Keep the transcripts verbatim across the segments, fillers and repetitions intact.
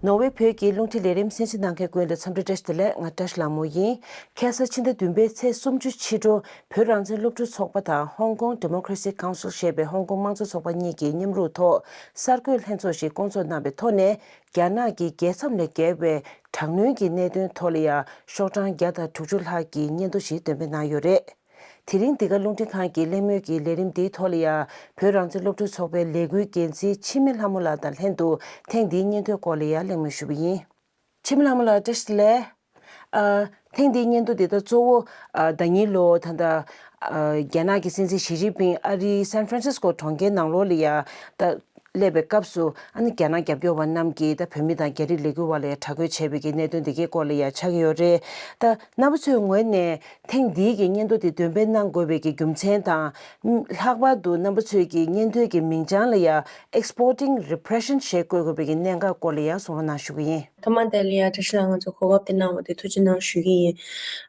ནོར་ཝེ་བོད་ཀྱི་རླུང་འཕྲིན་ལས་རིམ་གསན་གཟིགས་གནང་མཁན་ཀུན་ལ་འཚམས་འདྲི་བཀྲ་ཤིས་བདེ་ལེགས། ང་བཀྲ་ཤིས་ལྷ་མོ་ཡིན། ཁ་སང་ཕྱི་ཟླ་བདུན་པའི་ཚེས་སུམ་ཅུ་ཕྱི་དྲོ་བོད་རང་བཙན་སློབ་ཕྲུག་ཚོགས་པ་དང་Hong Kong Democracy Council ཞེས་པའི་ཧོང་ཀོང་དམངས་གཙོ་ཚོགས་པ་གཉིས་ཀྱི་མཉམ་རུབ་ཐོག་གསར་འགོད་ལྷན་ཚོགས་ཤིག་བསྐོང་ཚོགས་གནང་བའི་ཐོག་ནས། རྒྱ་ནག་གི་རྒྱལ་མཚམས་ལས་བརྒལ་བའི་དྲག་གནོན་གྱི་གནད་དོན་ཐོག་ལ་ཡང་ཤོག་གྲངས་བརྒྱ་དང་དྲུག་ཅུ་ལྷག་གི་སྙན་ཐོ་ཞིག་འདོན་སྤེལ་གནང་ཡོད་རེད། དེ་རིང་འདི་ག་རླུང་འཕྲིན་ཁང་གི་གླེང་མོལ་གྱི་ལས་རིམ་འདིའི་ཐོག་ལ་ཡང་བོད་རང་བཙན་སློབ་ཕྲུག་ཚོགས་པའི་ལས་འགུལ་འགན་འཛིན་འཆི་མེད་ལྷ་མོ་ལགས་དང་ལྷན་དུ་ཐེངས་འདིའི་སྙན་ཐོའི་སྐོར་ལ་ཡང་གླེང་མོལ་ཞུས་པ་ཡིན། འཆི་མེད་ལྷ་མོ་ལགས་བཀྲ་ཤིས་བདེ་ལེགས། ཨ། ཐེངས་འདིའི་སྙན་ཐོ་འདི་དག་གཙོ་བོ་ཨ། ཟླ་ཉིན་ལོ་ད་ལྟ་ཨ། རྒྱ་ནག་གི་སྲིད་འཛིན་ཞི་ཅིན་ཕིང་ཨ་རིའི་San Francisco གྲོང་ཁྱེར་ནང་ལོགས་ལ་ཡང་ད་སླེབས་པའི་སྐབས་སུ། ཨ་ནི་རྒྱ་ནག་རྒྱབ་སྐྱོར་བ་རྣམས་ཀྱིས་ད་བོད་མི་དང་རྒྱ་རིགས་ལས་འགུལ་བ་ལ་ཡང་དྲག་རྒོལ་བྱས་པའི་གི་གནད་དོན་འདི་གའི་སྐོར་ལ་ཡང་ཆགས་ཀྱི་ཡོད་རེད། ད་རྣམ་པ་ཚོའི་ངོས་ནས་ཐེངས་འདིའི་གི་སྙན་ཐོ་འདི་འདོན་སྤེལ་གནང་དགོས་པའི་གི་རྒྱུ་མཚན་དང་། ལྷག་པར་དུ་རྣམ་པ་ཚོའི་གི་སྙན་ཐོའི་གི་མིང་བྱང་ལ་ཡང་Exporting Repression ཞེས་བཀོད་དགོས་པའི་གི་གནད་འགག་སྐོར་ལ་ཡང་གསུང་རོགས་གནང་ཞུ་གི་ཡིན། མཐའ་མ་དེ་ལ་ཡང་བཀྲ་ཤིས་ལགས་ང་ཚོ་གོ་སྐབས་དེ་གནང་བ་དེ་ཐུགས་རྗེ་གནང་ཞུ་གི་ཡིན།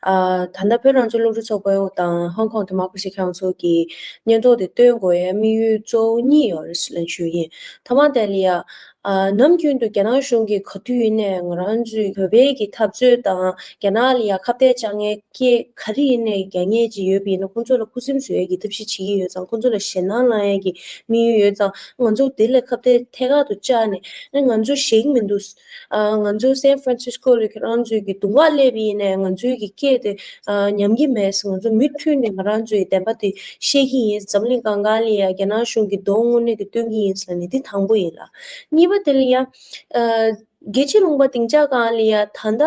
ཨ། ད་ལྟ་བོད་རང་སྐྱོང་སློབ་ཕྲུག་ཚོགས་པ་དང་Hong Kong Democracy Council གི་སྙན་ཐོ་དེ་བཏོན་དགོས་ཡའི་དམིགས་ཡུལ་གཙོ་བོ་གཉིས་ཡོད་རེད་ལབ་ཞུ་ཡིན། མཐའ་མ་དེ་ལ་ཡང་ཨ། ནམ་རྒྱུན་དུ་རྒྱ་ནག་གཞུང་གིས་ག་དུས་ཡིན་ནའི་ང་རང་ཚོའི་བོད་པའི་གི་འཐབ་རྩོད་དང་རྒྱ་ནག་ལ་ཡང་ཁ་གཏད་གཅོག་མཁན་སྐད་ག་རེ་ཡིན་ནའི་རྒྱག་མཁན་ཅིག་ཡོད་པ་ཡིན་ན་ཁོང་ཚོ་ལ་ཁུ་སིམ་བཟོ་ཡས་ཀྱི་ཐབས་ཤེས་བྱེད་ཀྱི་ཡོད་ཙང་། ཁོང་ཚོ་ལ་ཞེད་སྣང་ལངས་ཡས་ཀྱི་དམིགས་ཡུལ་ཡོད་ཙང་། ང་ཚོ་དེ་ལ་ཁ་གཏད་ཐད་ཀར་དུ་བཅག་ནས་ཨ། ང་ཚོ་ཞེད་ཀྱི་མི་འདུག་ཨ། ང་ཚོ་San Francisco ལ་ཁྱེད་རང་ཚོའི་གི་དུང་ཁ་སླེབས་པ་ཡིན་ནའི་ང་ཚོའི་གི་སྐད་དེ་ཨ། ཉམས་ཀྱི་མེད། ང་ཚོ་མུ་མཐུད་ནས་ང་རང་ཚོའི་བདེན་པ་དེ་བཤད་ཀྱི་ཡིན། འཛམ་གླིང་སྒང་ག་ལ་ཡང་རྒྱ་ནག་གཞུང་གི་གདོང་དངོས་གནས་ཀྱི་སྟོན་གྱི་ཡིན་ཟེར་ནས་འདི་དང་པོ་ཡིན་ལ། གཉིས་པ་དེ་ལ་ཡང་ཨ། རྒྱལ་སྤྱི་ལུང་པ་སྡིངས་ཆ་སྒང་ལ་ཡང་ད་ལྟ་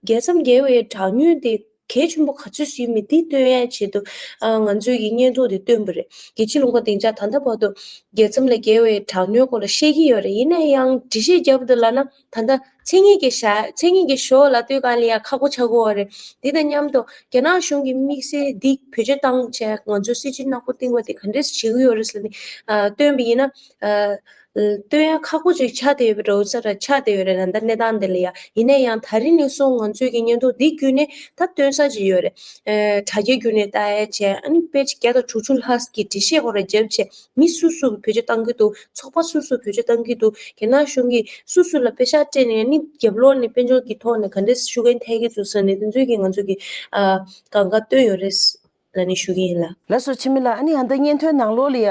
རྒྱལ་མཚམས་བརྒལ་བའི་དྲག་གནོན་དེ་གལ་ཆེན་པོ་ག་ཚོད་ཡིན་མིན་འདི་སྟོན་ཡས་ཆེད་དུ་ཨ། ང་ཚོའི་གི་སྙན་ཐོ་དེ་བཏོན་པ་རེད། རྒྱལ་སྤྱི་ལུང་པ་སྡིངས་ཆ་ད་ལྟ་བར་དུ་རྒྱལ་མཚམས་ལས་བརྒལ་བའི་དྲག་གནོན་སྐོར་ལ་བཤད་ཀྱི་ཡོད་རེད། ཡིན་ན་ཡང་འགྲེལ་བཤད་རྒྱབ་འདུག་ལབ་ན་ད་ལྟ་མཚན་ཉིད་ཀྱི་ཞག་མཚན་ཉིད་ཀྱི་ཞོར་ལ་ལྟོས་ག་ལ་ཡང་ཁག་པོ་ཆགས་ཀྱི་ཡོད་རེད། འདི་དང་མཉམ་དུ་རྒྱ་ནག་གཞུང་གིས་དམིགས་བསལ་འདི་བེད་སྤྱོད་བཏང་བྱས་ང་ཚོ་སྲིད་ཇུས་ནག་པོ་བཏིང་བ་དེ་ག་འདྲས་བྱེད་ཀྱི་ཡོད་རེད་ཟེར་ནས་ཨ། སྟོན་པ་ཡིན་ན་ཨ། སྟོན་ཡ་ཁག་པོ་ཅིག་ཆགས་བསྡད་ཡོད་པའི་འདྲ་བོ་ས་ར་ཆགས་བསྡད་ཡོད་རེད། ད་ལྟ་གནས་སྟངས་འདི་ལ་ཡ། ཡིན་ན་ཡང་ད་རིང་ནས་བཟུང་ང་ཚོའི་གི་སྙན་ཐོ་འདི་བརྒྱུད་ནས་ད་སྟོན་ས་ཅིག་ཡོད་རེད། ཨེ། དྲ་རྒྱའི་བརྒྱུད་ནས་ལྟ་ཡ་བྱས། ཨ་ནི་དཔེ་ཆ་བརྒྱ་དང་དྲུག་ཅུ་ལྷག་གི་འགྲེལ་བཤད་ཁོ་ར་བརྒྱབ་བྱས། མི་སུ་སུ་བེད་སྤྱོད་བཏང་གི་འདུག་ཚོགས་པ་སུ་སུ་བེད་སྤྱོད་བཏང་གི་འདུག་རྒྱ་ནག་གཞུང་གིས་སུ་སུ་ལ་པེ་ཤག་སྤྲད་ནས་ནི་རྒྱབ་ལོགས་ནས་དཔལ་འབྱོར་གྱི་ཐོག་ནས་ག་འདྲས་ཤུགས་རྐྱེན་ཐེབས་ཀྱི་འདུག་ཟེར་ནས་དེ་ཚོའི་གི་ང་ཚོ་གི་ཨ། གང་ག་བཏོན་ཡོད་རེད། ལ་ནི་ཞུ་གི་ཡིན་ལ། ལགས་སོ། འཆི་མེད་ལགས། ཨ་ནི་ཡང་ད་སྙན་ཐོའི་ནང་ལོགས་ལ་ཡ་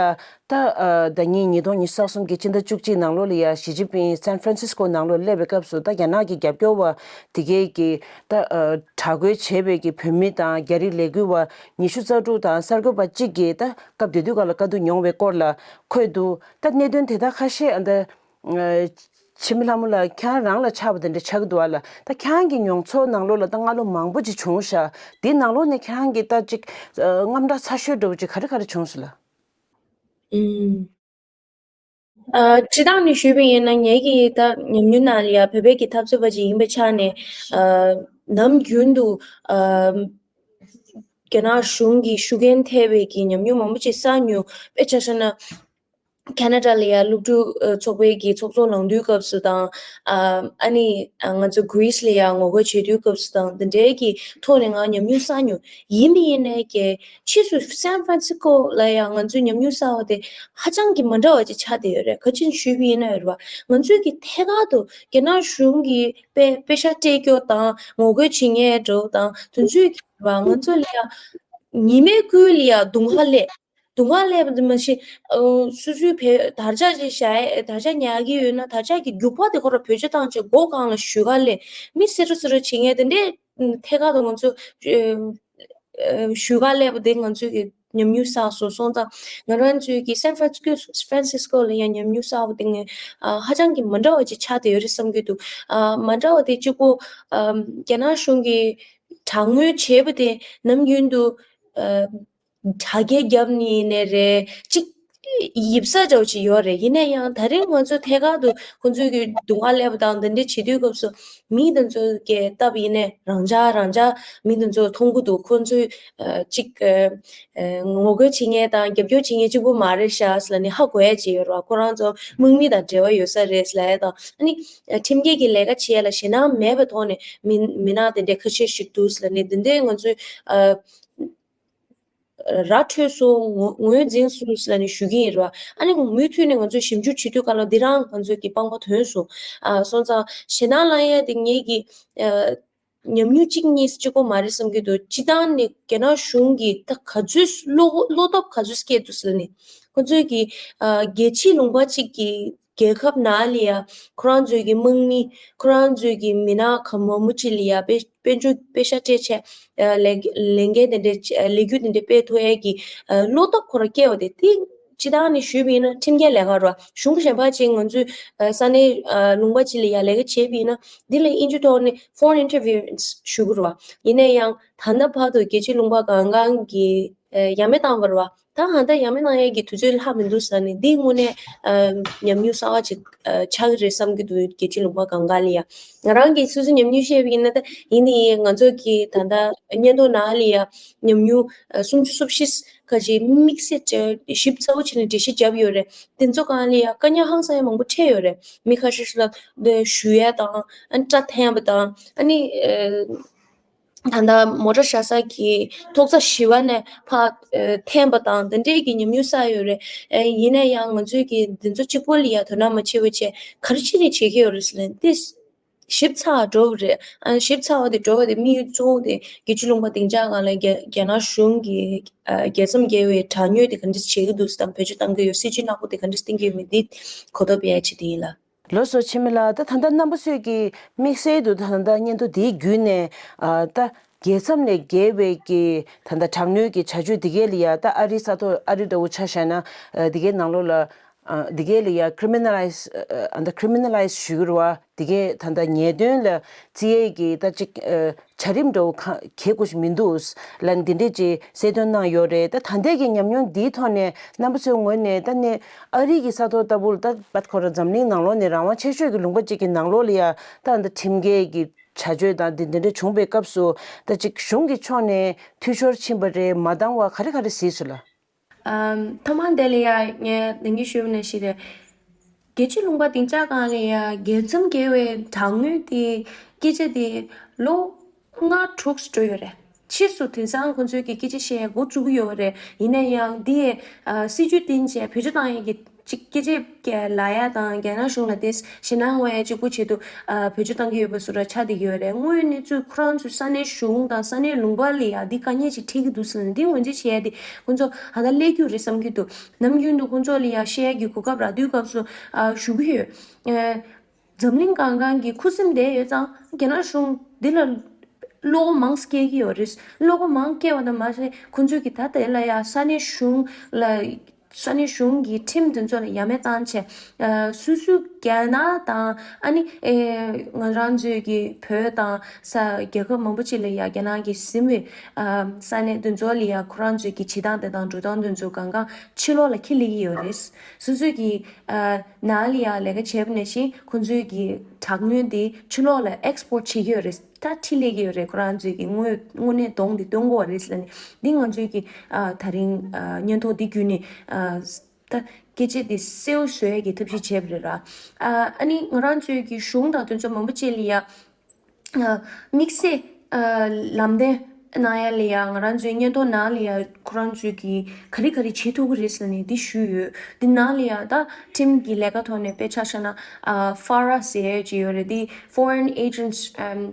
ད་ཨ། ཟླ་ཉིན་ཉིས་སྟོང་ཉི་ཤུ་རྩ་གསུམ་གྱི་ཕྱི་ཟླ་བཅུ་གཅིག་ནང་ལོགས་ལ་ཡ་ཞི་ཅིན་ཕིང་སན་ཧྥ་རན་སིས་ཀོ་ནང་ལོགས་སླེབས་པའི་སྐབས་སུ་ད་རྒྱ་ནག་གི་རྒྱབ་སྐྱོར་བ་དེ་གས་ཀྱི་ད་ཨ། དྲག་རྒོལ་བྱས་པའི་གི་བོད་མི་དང་རྒྱ་རིགས་ལས་འགུལ་བ་ཉི་ཤུ་རྩ་དྲུག་དང་གསར་འགོད་པ་གཅིག་གིས་ད་སྐབས་དེ་དུས་སྐབས་ལ་དཀའ་སྡུག་མྱོང་བའི་སྐོར་ལ་འཁོད་འདུག་ད་གནད་དོན་དེ་དག་ཁ་ཤས་ཨ། ད་ཨ། འཆི་མེད་ལྷ་མོ་ལགས་ཁྱེད་རང་ལ་ཆགས་པ་དེ་འདྲ་ཆགས་ཀྱི་འདུག་ཨ་ལ། ད་ཁྱེད་རང་གི་མྱོང་ཚོར་ནང་ལོགས་ལ་ད་སྔ་ལོ་མང་པོ་ཅིག་བྱུང་ཤག་དེའི་ནང་ལོགས་ནས་ཁྱེད་རང་གི་ད་ཅིག་ཨ། དངངས་སྐྲག་ཚ་ཤོས་འདྲ་བོ་ཅིག་ག་རེ་ག་རེ་བྱུང་སོང་ལ། ཨུམ། ཨ། སྤྱིར་བཏང་ནས་ཞུས་པ་ཡིན་ན་ངེད་ཀྱི་ད་ཉམས་མྱོང་ནང་ལ་ཡ་བོད་པའི་གི་འཐབ་རྩོད་པ་ཅིག་ཡིན་པའི་ཆ་ནས་ཨ། ནམ་རྒྱུན་དུ་ཨ། རྒྱ་ནག་གཞུང་གི་ཤུགས་རྐྱེན་ཐེབས་པའི་གི་ཉམས་མྱོང་མང་པོ་ཅིག་བསགས་མྱོང་། དཔེ་ཆ་བཞག་ན། ཁེ་ན་ཌ་ལ་ཡ་སློབ་ཕྲུག་ཚོགས་པའི་གི་ཚོགས་གཙོ་ལངས་དུས་སྐབས་སུ་དང་། ཨ། ཨ་ནི་ང་ཚོ་གྷི་རིས་ལ་ཡ་ངོ་རྒོལ་བྱེད་དུས་སྐབས་སུ་དང་། འདི་འདྲའི་གི་ཐོག་ནས་ང་ཉམས་མྱོང་བསགས་མྱོང་། ཡིན་པ་ཡིན་ནའི་གི་ཕྱིས་སུ་སན་ཧྥ་རན་སི་ཀོ་ལ་ཡ་ང་ཚོའི་ཉམས་མྱོང་བསགས་པ་དེ་ཧ་ཅང་གི་མ་འདྲ་བ་ཅིག་ཆགས་བསྡད་ཡོད་རེད། ག་ཅི་ཞུས་པ་ཡིན་ན་རེད་བ། ང་ཚོའི་གི་ཐད་ཀར་དུ་རྒྱ་ནག་གཞུང་གི་པེ་པེ་ཤག་སྤྲད་རྒྱུ་དང་ངོ་རྒོལ་བྱེད་མཁན་འདྲ་བོ་དང་། དེ་ཚོའི་གི་རེད་བ། ང་ཚོ་ལ་ཡ་ཉི་མའི་ཁུལ་ལ་ཡ་དུང་ཁ་སླེབས། དུང་ཁ་སླེབས་པ་དེ་མ་གཞི། ཨ། སོ་སོའི་བེད་དར་ཆ་ཅིག་བཞག་ཡས། དར་ཆ་ཉར་གྱི་ཡོད་ན་དར་ཆ་གི་རྒྱུག་པ་དེ་ཁོ་ར་བེད་སྤྱོད་བཏང་བྱས་སྒོ་གང་ལ་གཞུས་ཀ་སླེབས། མི་བསད་རུབ་བསད་རུབ་བྱེད་མཁན་དེ་འདྲས་ཐད་ཀར་དུ་ང་ཚོ་ཨ། གཞུས་ཀ་སླེབས་པ་དེ་ང་ཚོས་གི་ཉམས་མྱོང་བསགས་སོང་། སོང་ཙང་ང་རང་ཚོའི་གི་སན་ཧྥ་རན་སི་ཀོ་ཧྥ་རན་སིས་ཀོ་ལ་ཡང་ཉམས་མྱོང་བསགས་པ་དེ་ངས་ཨ། ཧ་ཅང་གི་མ་འདྲ་བ་ཅིག་ཆགས་བསྡད་ཡོད་རེད་བསམ་གྱི་འདུག་ཨ། མ་འདྲ་བ་དེ་གཅིག་པོ་ཨ། རྒྱ་ནག་གཞུང་གིས་དྲག་གནོན་བྱས་པ་དེ་ནམ་རྒྱུན་དུ་ཨ། དྲག་སྐྱེད་བརྒྱབ་ནས་ནས་རེད། གཅིག་ཡིབ་ས་འདྲ་བོ་ཅིག་ཡོད་རེད། ཡིན་ན་ཡང་ད་རེས་ང་ཚོ་ཐད་ཀར་དུ་ཁོང་ཚོས་ཀྱི་དུང་ཁ་སླེབས་པ་དང་འདི་འདྲ་བྱེད་དུས་སྐབས་སུ་མི་དེ་ཚོ་གི་སྟབས་ཡིན་ནས་རང་འཇགས་རང་འཇགས་མི་དེ་ཚོ་མཐོང་གི་འདུག་ཁོང་ཚོས་ཨ། གཅིག་ཨ། ངོ་རྒོལ་བྱེད་མཁན་དང་རྒྱབ་སྐྱོར་བྱེད་མཁན་གཅིག་པུ་མ་རེད་ཤག་ཟེར་ལབ་ནས་ཧ་གོ་ཡ་ཅིག་ཡོད་རེད་བ། ཁོ་རང་ཚོ་དམག་མི་དང་འབྲེལ་བ་ཡོད་ས་རེད་ཟེར་ལབ་ཡ་དང་། ཨ་ནི་ཁྲིམས་འགལ་གྱི་ལས་ཀ་བྱེད་ཡ་ལ་ཞེད་སྣང་མེད་པའི་ཐོག་ནས་མི་མི་སྣ་དེ་འདྲ་ཁ་ཤས་ཤིག་འདུག་ཟེར་ལབ་ནས། འདི་འདྲའི་ང་ཚོས་ཨ། ར་འཕྲོད་སོང་། ངོས་ངོས་འཛིན་སོང་ཟེར་ནས་ཞུ་གི་ཡིན་ར། ཨ་ནི་མུ་མཐུད་ནས་ང་ཚོས་ཞིབ་འཇུག་བྱེད་དུས་སྐབས་ལ་འདི་རང་ང་ཚོས་ཀྱི་དཔང་པོ་ཐོན་སོང་། ཨ་སོང་ཙང་ཞེད་སྣང་ལངས་ཡས་དེ་ངེད་ཀྱི་ཨ་ཉམས་མྱོང་གཅིག་གཉིས་གཅིག་པོ་མ་རེད་བསམ་གྱི་འདུག་སྤྱི་བཏང་ནས་རྒྱ་ནག་གཞུང་གིས་ད་ག་ཚོད་བློ་བློ་སྟོབས་ག་ཚོད་སྐྱེས་འདུག་ཟེར་ནས། ཁོ་ཚོས་ཀྱི་ཨ་རྒྱལ་སྤྱིའི་ལུང་པ་གཅིག་གི་རྒྱལ་ཁབ་ནང་ལ་ཡ་ཁོ་རང་ཚོའི་གི་དམག་མི། ཁོ་རང་ཚོའི་གི་མི་སྣ་ག་མང་པོ་ཅིག་ལ་ཡ་དཔེ་དཔེ་འཇོག་དཔེ་ཤ་སྤྲད་བྱས། ཨ་ལས་ལས་འགན་དེ་འདྲ་བྱས། ལས་འགུལ་དེ་འདྲ་སྤེལ་ཐུབ་ཡས་ཀྱི་ཨ་བློ་སྟོབས་ཁོ་རང་སྐྱེ་བ་དེ་དེ་སྤྱི་བཏང་ནས་ཞུས་པ་ཡིན་ན་ཁྲིམས་འགལ་ལས་ཀ་རེད་བ། གཞུང་གཞན་པ་ཅིག་ང་ཚོའི་ཨ་ས་གནས་ཨ་ལུང་པ་ཅིག་ལ་ཡ་ལས་ཀ་བྱས་པ་ཡིན་ན་འདི་ལ་དབྱིན་ཇི་ཐོག་ནས་foreign interference ཞུ་གི་རེད་བ། ཡིན་ན་ཡང་ད་ལྟ་བར་དུ་རྒྱལ་སྤྱིའི་ལུང་པ་གང་གང་གིས་ཨ་ཡ་མེད་བཏང་བ་རེད་བ། ད་ཧ་ད་ཡ་མེད་གནང་ཡས་ཀྱི་དུས་ཚོད་ལྷག་མི་འདུག་ཟེར་ནས་འདི་དངོས་གནས་ཨ་ཉམས་མྱོང་གསར་བ་ཅིག་ཨ་ཆགས་ཀྱི་རེད་བསམ་གྱི་འདུག་རྒྱལ་སྤྱིའི་ལུང་པ་གང་ག་ལ་ཡ། ང་རང་གིས་སོ་སོའི་ཉམས་མྱོང་བཤད་པ་ཡིན་ན་ད་ཡིན་ནི་ཡིན། ང་ཚོ་གི་ད་ལྟ་སྙན་ཐོ་ནང་ལ་ཡ་ཉམས་མྱོང་ཨ་སུམ་ཅུ་སོ་བཞི་ཁ་ཅིག་དམིགས་བསལ་ཞིབ་ཚགས་པོ་བྱས་ནས་འགྲེལ་བཤད་བརྒྱབ་ཡོད་རེད། དེ་ཚོ་སྒང་ལ་ཡ་དཀའ་ངལ་ཧང་སང་ཡ་མང་པོ་འཕྲད་ཡོད་རེད། མི་ཁ་ཤས་ཤིག་ལ་ཞུ་ཡ་དང་ཨ་ནི་སྐྲ་འཐེན་པ་དང་ཨ་ནི་ཨ། ད་ལྟ་མོ་ཊ་བཞག་ས་གི་ཐོག་རྩེག་བཞི་པ་ནས་ཕར་ཨ་འཐེན་པ་དང་དེ་འདྲས་ཀྱི་ཉམས་མྱོང་བསགས་ཡོད་རེད། ཨ་ཡིན་ན་ཡང་ང་ཚོས་ཀྱི་འདི་ཚོ་གཅིག་པོ་ལ་ཡ་དོ་སྣང་མ་བྱེད་པ་བྱས་ག་རེ་བྱས་ནས་བྱེད་ཀྱི་ཡོད་རེད་ཟེར་ན་དེ་ཞིབ་ཚགས་འགྲོ་བ་རེད། ཨ་ཞིབ་ཚགས་པ་དེ་འགྲོ་བ་དེ་དམིགས་ཡུལ་གཙོ་བོ་དེ་རྒྱལ་སྤྱིའི་ལུང་པ་སྡིངས་ཆ་སྒང་ལ་རྒྱ་རྒྱ་ནག་གཞུང་གི་ཨ་རྒྱལ་མཚམས་བརྒལ་བའི་དྲག་གནོན་དེ་ག་འདྲས་བྱེད་ཀྱི་འདུག་ཟེར་དང་བེད་སྤྱོད་གཏང་གི་ཡོད། སྲིད་ཇུས་ནག་པོ་དེ་ག་འདྲས་བཏིང་གི་ཡོད་མེད་འདི་གོ་རྟོགས་སྤེལ་ཡ་ཆེད་དུ་ཡིན་ལ། ལགས་སོ། འཆི་མེད་ལགས། ད་ད་ལྟ་རྣམ་པ་ཚོས་ཀྱིས་དམིགས་བསལ་དུ་ད་ད་ལྟ་སྙན་ཐོ་འདིའི་བརྒྱུད་ནས་ཨ་ད་རྒྱལ་མཚམས་ལས་བརྒལ་བའི་གི་ད་ལྟ་དྲག་གནོན་གྱི་བྱ་སྤྱོད་འདི་གས་ལ་ཡ་ད་ཨ་རིའི་ས་ཐོག་ཨ་རི་འདྲ་བོ་ཆ་བཞག་ན་ཨ་འདི་གས་ནང་ལོགས་ལ་ཨ་འདི་གས་ལ་ཡ་criminalize ཨ་ད་criminalize ཞུ་གི་རེད་བ། འདི་གས་ད་ལྟ་ཉེས་དོན་ལ་བརྩི་ཡས་ཀྱི་ད་ཅིག་ཨ། བྱ་རིམ་འདྲ་བོ་གང་གལ་དགོས་ཤིག་མི་འདུག་ལ་འདི་འདྲས་ཅིག་གསལ་སྟོན་གནང་ཡོད་རེད། ད་ད་ལྟའི་གི་ཉམས་མྱོང་འདིའི་ཐོག་ནས་རྣམ་པ་ཚོའི་ངོས་ནས་ད་ནི་ཨ་རི་གི་ས་ཐོག་ལྟ་བུ་ལ་ད་བད་ཁོ་ར་འཛམ་གླིང་ནང་ལོགས་ནས་རང་དབང་ཆེ་ཤོས་ཀྱི་ལུང་པ་ཅིག་གི་ནང་ལོགས་ལ་ཡ་ད་འདི་ཁྲིམས་འགལ་གྱི་བྱ་སྤྱོད་དང་འདི་འདི་འདྲས་བྱུང་པའི་སྐབས་སུ་ད་ཅིག་གཞུང་གི་ཕྱོགས་ནས་འཐུས་ཤོར་ཕྱིན་པ་རེད་མ་འདང་བ་ག་རེ་ག་རེ་གཟིགས་སོང་ལ། ཨམ། ཐ་མ་དེ་ལ་ཡ་ངས་ནན་གྱིས་ཞུས་པ་ནང་བཞིན་རེད། རྒྱལ་སྤྱིའི་ལུང་པ་སྡིངས་ཆ་སྒང་ལ་ཡ་རྒྱལ་མཚམས་བརྒལ་བའི་དྲག་གནོན་དེ་སྐད་ཆ་དེ་ལོ་ལྔ་དྲུག་འགྲོ་ཡོད་རེད། ཕྱིས་སུ་དེང་སང་ཁོང་ཚོས་ཀྱི་སྐད་ཆ་བཤད་ཡ་འགོ་བཙུགས་ཀྱི་ཡོད་རེད། ཡིན་ན་ཡང་འདི་ཡ་ཨ་སྲིད་ཇུས་བཏིང་བྱས་བེད་སྤྱོད་བཏང་ཡ་གི་ཅིག་སྐད་ཆ་ལབ་ཡ་དང་རྒྱ་ནག་གཞུང་ལ་དེ་ཞེད་སྣང་ཡོང་ཡ་གཅིག་པུ་ཆེད་དུ་ཨ་བེད་སྤྱོད་བཏང་གི་ཡོད་པ་བཟོ་འདྲ་ཆགས་བསྡད་ཀྱི་ཡོད་རེད། དངོས་ཡོད་གནས་ཚུལ་ཁོ་རང་ཚོའི་ས་གནས་གཞུང་དང་ས་གནས་ལུང་པ་ལ་ཡ་འདི་དཀའ་ངལ་ཅིག་འཕྲད་ཀྱི་འདུག་ཟེར་ནས་འདི་ངོས་འཛིན་བྱེད་ཡ་དེ་ཁོང་ཚོ་ཧ་ད་སླེབས་རྒྱུ་རེད་བསམ་གྱི་འདུག་ནམ་རྒྱུན་དུ་ཁོང་ཚོ་ལ་ཡ་བཤད་ཡ་གི་གོ་སྐབས་རག་དུས་སྐབས་སུ་ཨ་ཞུ་གི་ཡོད། ཨ་འཛམ་གླིང་གང་གང་གི་ཁུ་སིམ་བསྡད་ཡོད་ཙང་རྒྱ་ནག་གཞུང་འདི་ལ་བློ་ཁོག་མང་སྐྱེ་གི་ཡོད་རེད། བློ་ཁོག་མང་སྐྱེ་བ་དང་མ་ཟད་ཁོང་ཚོས་ཀྱི་ད་ལྟ་ལ་ཡ་ས་གནས་གཞུང་ལ་ས་གནས་གཞུང་གི་ཁྲིམས་དེ་ཚོ་ལ་ཡ་མེད་བཏང་བྱས་ཨ་སོ་སོའི་རྒྱ་ནག་དང་ཨ་ནི་ཨེ་ང་རང་ཚོའི་གི་བོད་དང་ས་རྒྱལ་ཁབ་མང་པོ་ཅིག་ལ་ཡ་རྒྱ་ནག་གིས་ཟིན་པའི་ཨ་ས་གནས་དེ་ཚོ་ལ་ཡ་ཁོ་རང་ཚོའི་གི་བྱེད་སྟངས་དེ་དང་འགྲོ་སྟངས་དེ་ཚོ་གང་གང་ཕྱི་ལོགས་ལ་ཁྱེར་སླེབས་ཀྱི་ཡོད་རེད། སོ་སོའི་གི་ཨ་ནང་ལ་ཡ་ལས་ཀ་བྱས་པ་ནང་བཞིན་ཁོང་ཚོའི་གི་དྲག་གནོན་དེ་ཕྱི་ལོགས་ལ་ཨེག་སི་པོར་ཊི་བྱེད་ཀྱི་ཡོད་རེད། ད་ཁྲིད་ལས་ཀྱི་ཡོད་རེད། ཁོ་རང་ཚོས་ཀྱི་དངོས་དངོས་གནས་གདོང་འདི་སྟོན་དགོས་རེད་ཟེར་ནས་འདི་ང་ཚོས་ཀྱི་ཨ་ད་རིང་ཨ་སྙན་ཐོ་འདི་བརྒྱུད་ནས་ཨ་ད་སྐད་ཆ་འདི་གསལ་པོ་བཟོ་ཡས་ཀྱི་ཐབས་ཤེས་བྱས་པ་རེད་ར། ཨ་ཨ་ནི་ང་རང་ཚོས་ཀྱི་གཞུང་དང་དེ་ཚོ་མང་པོ་ཅིག་ལ་ཡ་ཨ་དམིགས་བསལ་ཨ་ལམ་སྟོན་གནང་ཡ་ལ་ཡ་ང་རང་ཚོའི་སྙན་ཐོ་ནང་ལ་ཡ་ཁོ་རང་ཚོས་ཀྱི་ག་རེ་ག་རེ་བྱེད་ཐུབ་ཀྱི་རེད་ཟེར་ནས་འདི་ཞུས་ཡོད། འདི་ནང་ལ་ཡ་ད་ཁྲིམས་ཀྱི་ལས་ཀ་ཐོག་ནས་དཔེ་ཆ་བཞག་ན་ཨ་ཧྥ་ར་ཟེར་ཡ་ཅིག་ཡོད་རེད། འདི་Foreign Agents ཨམ།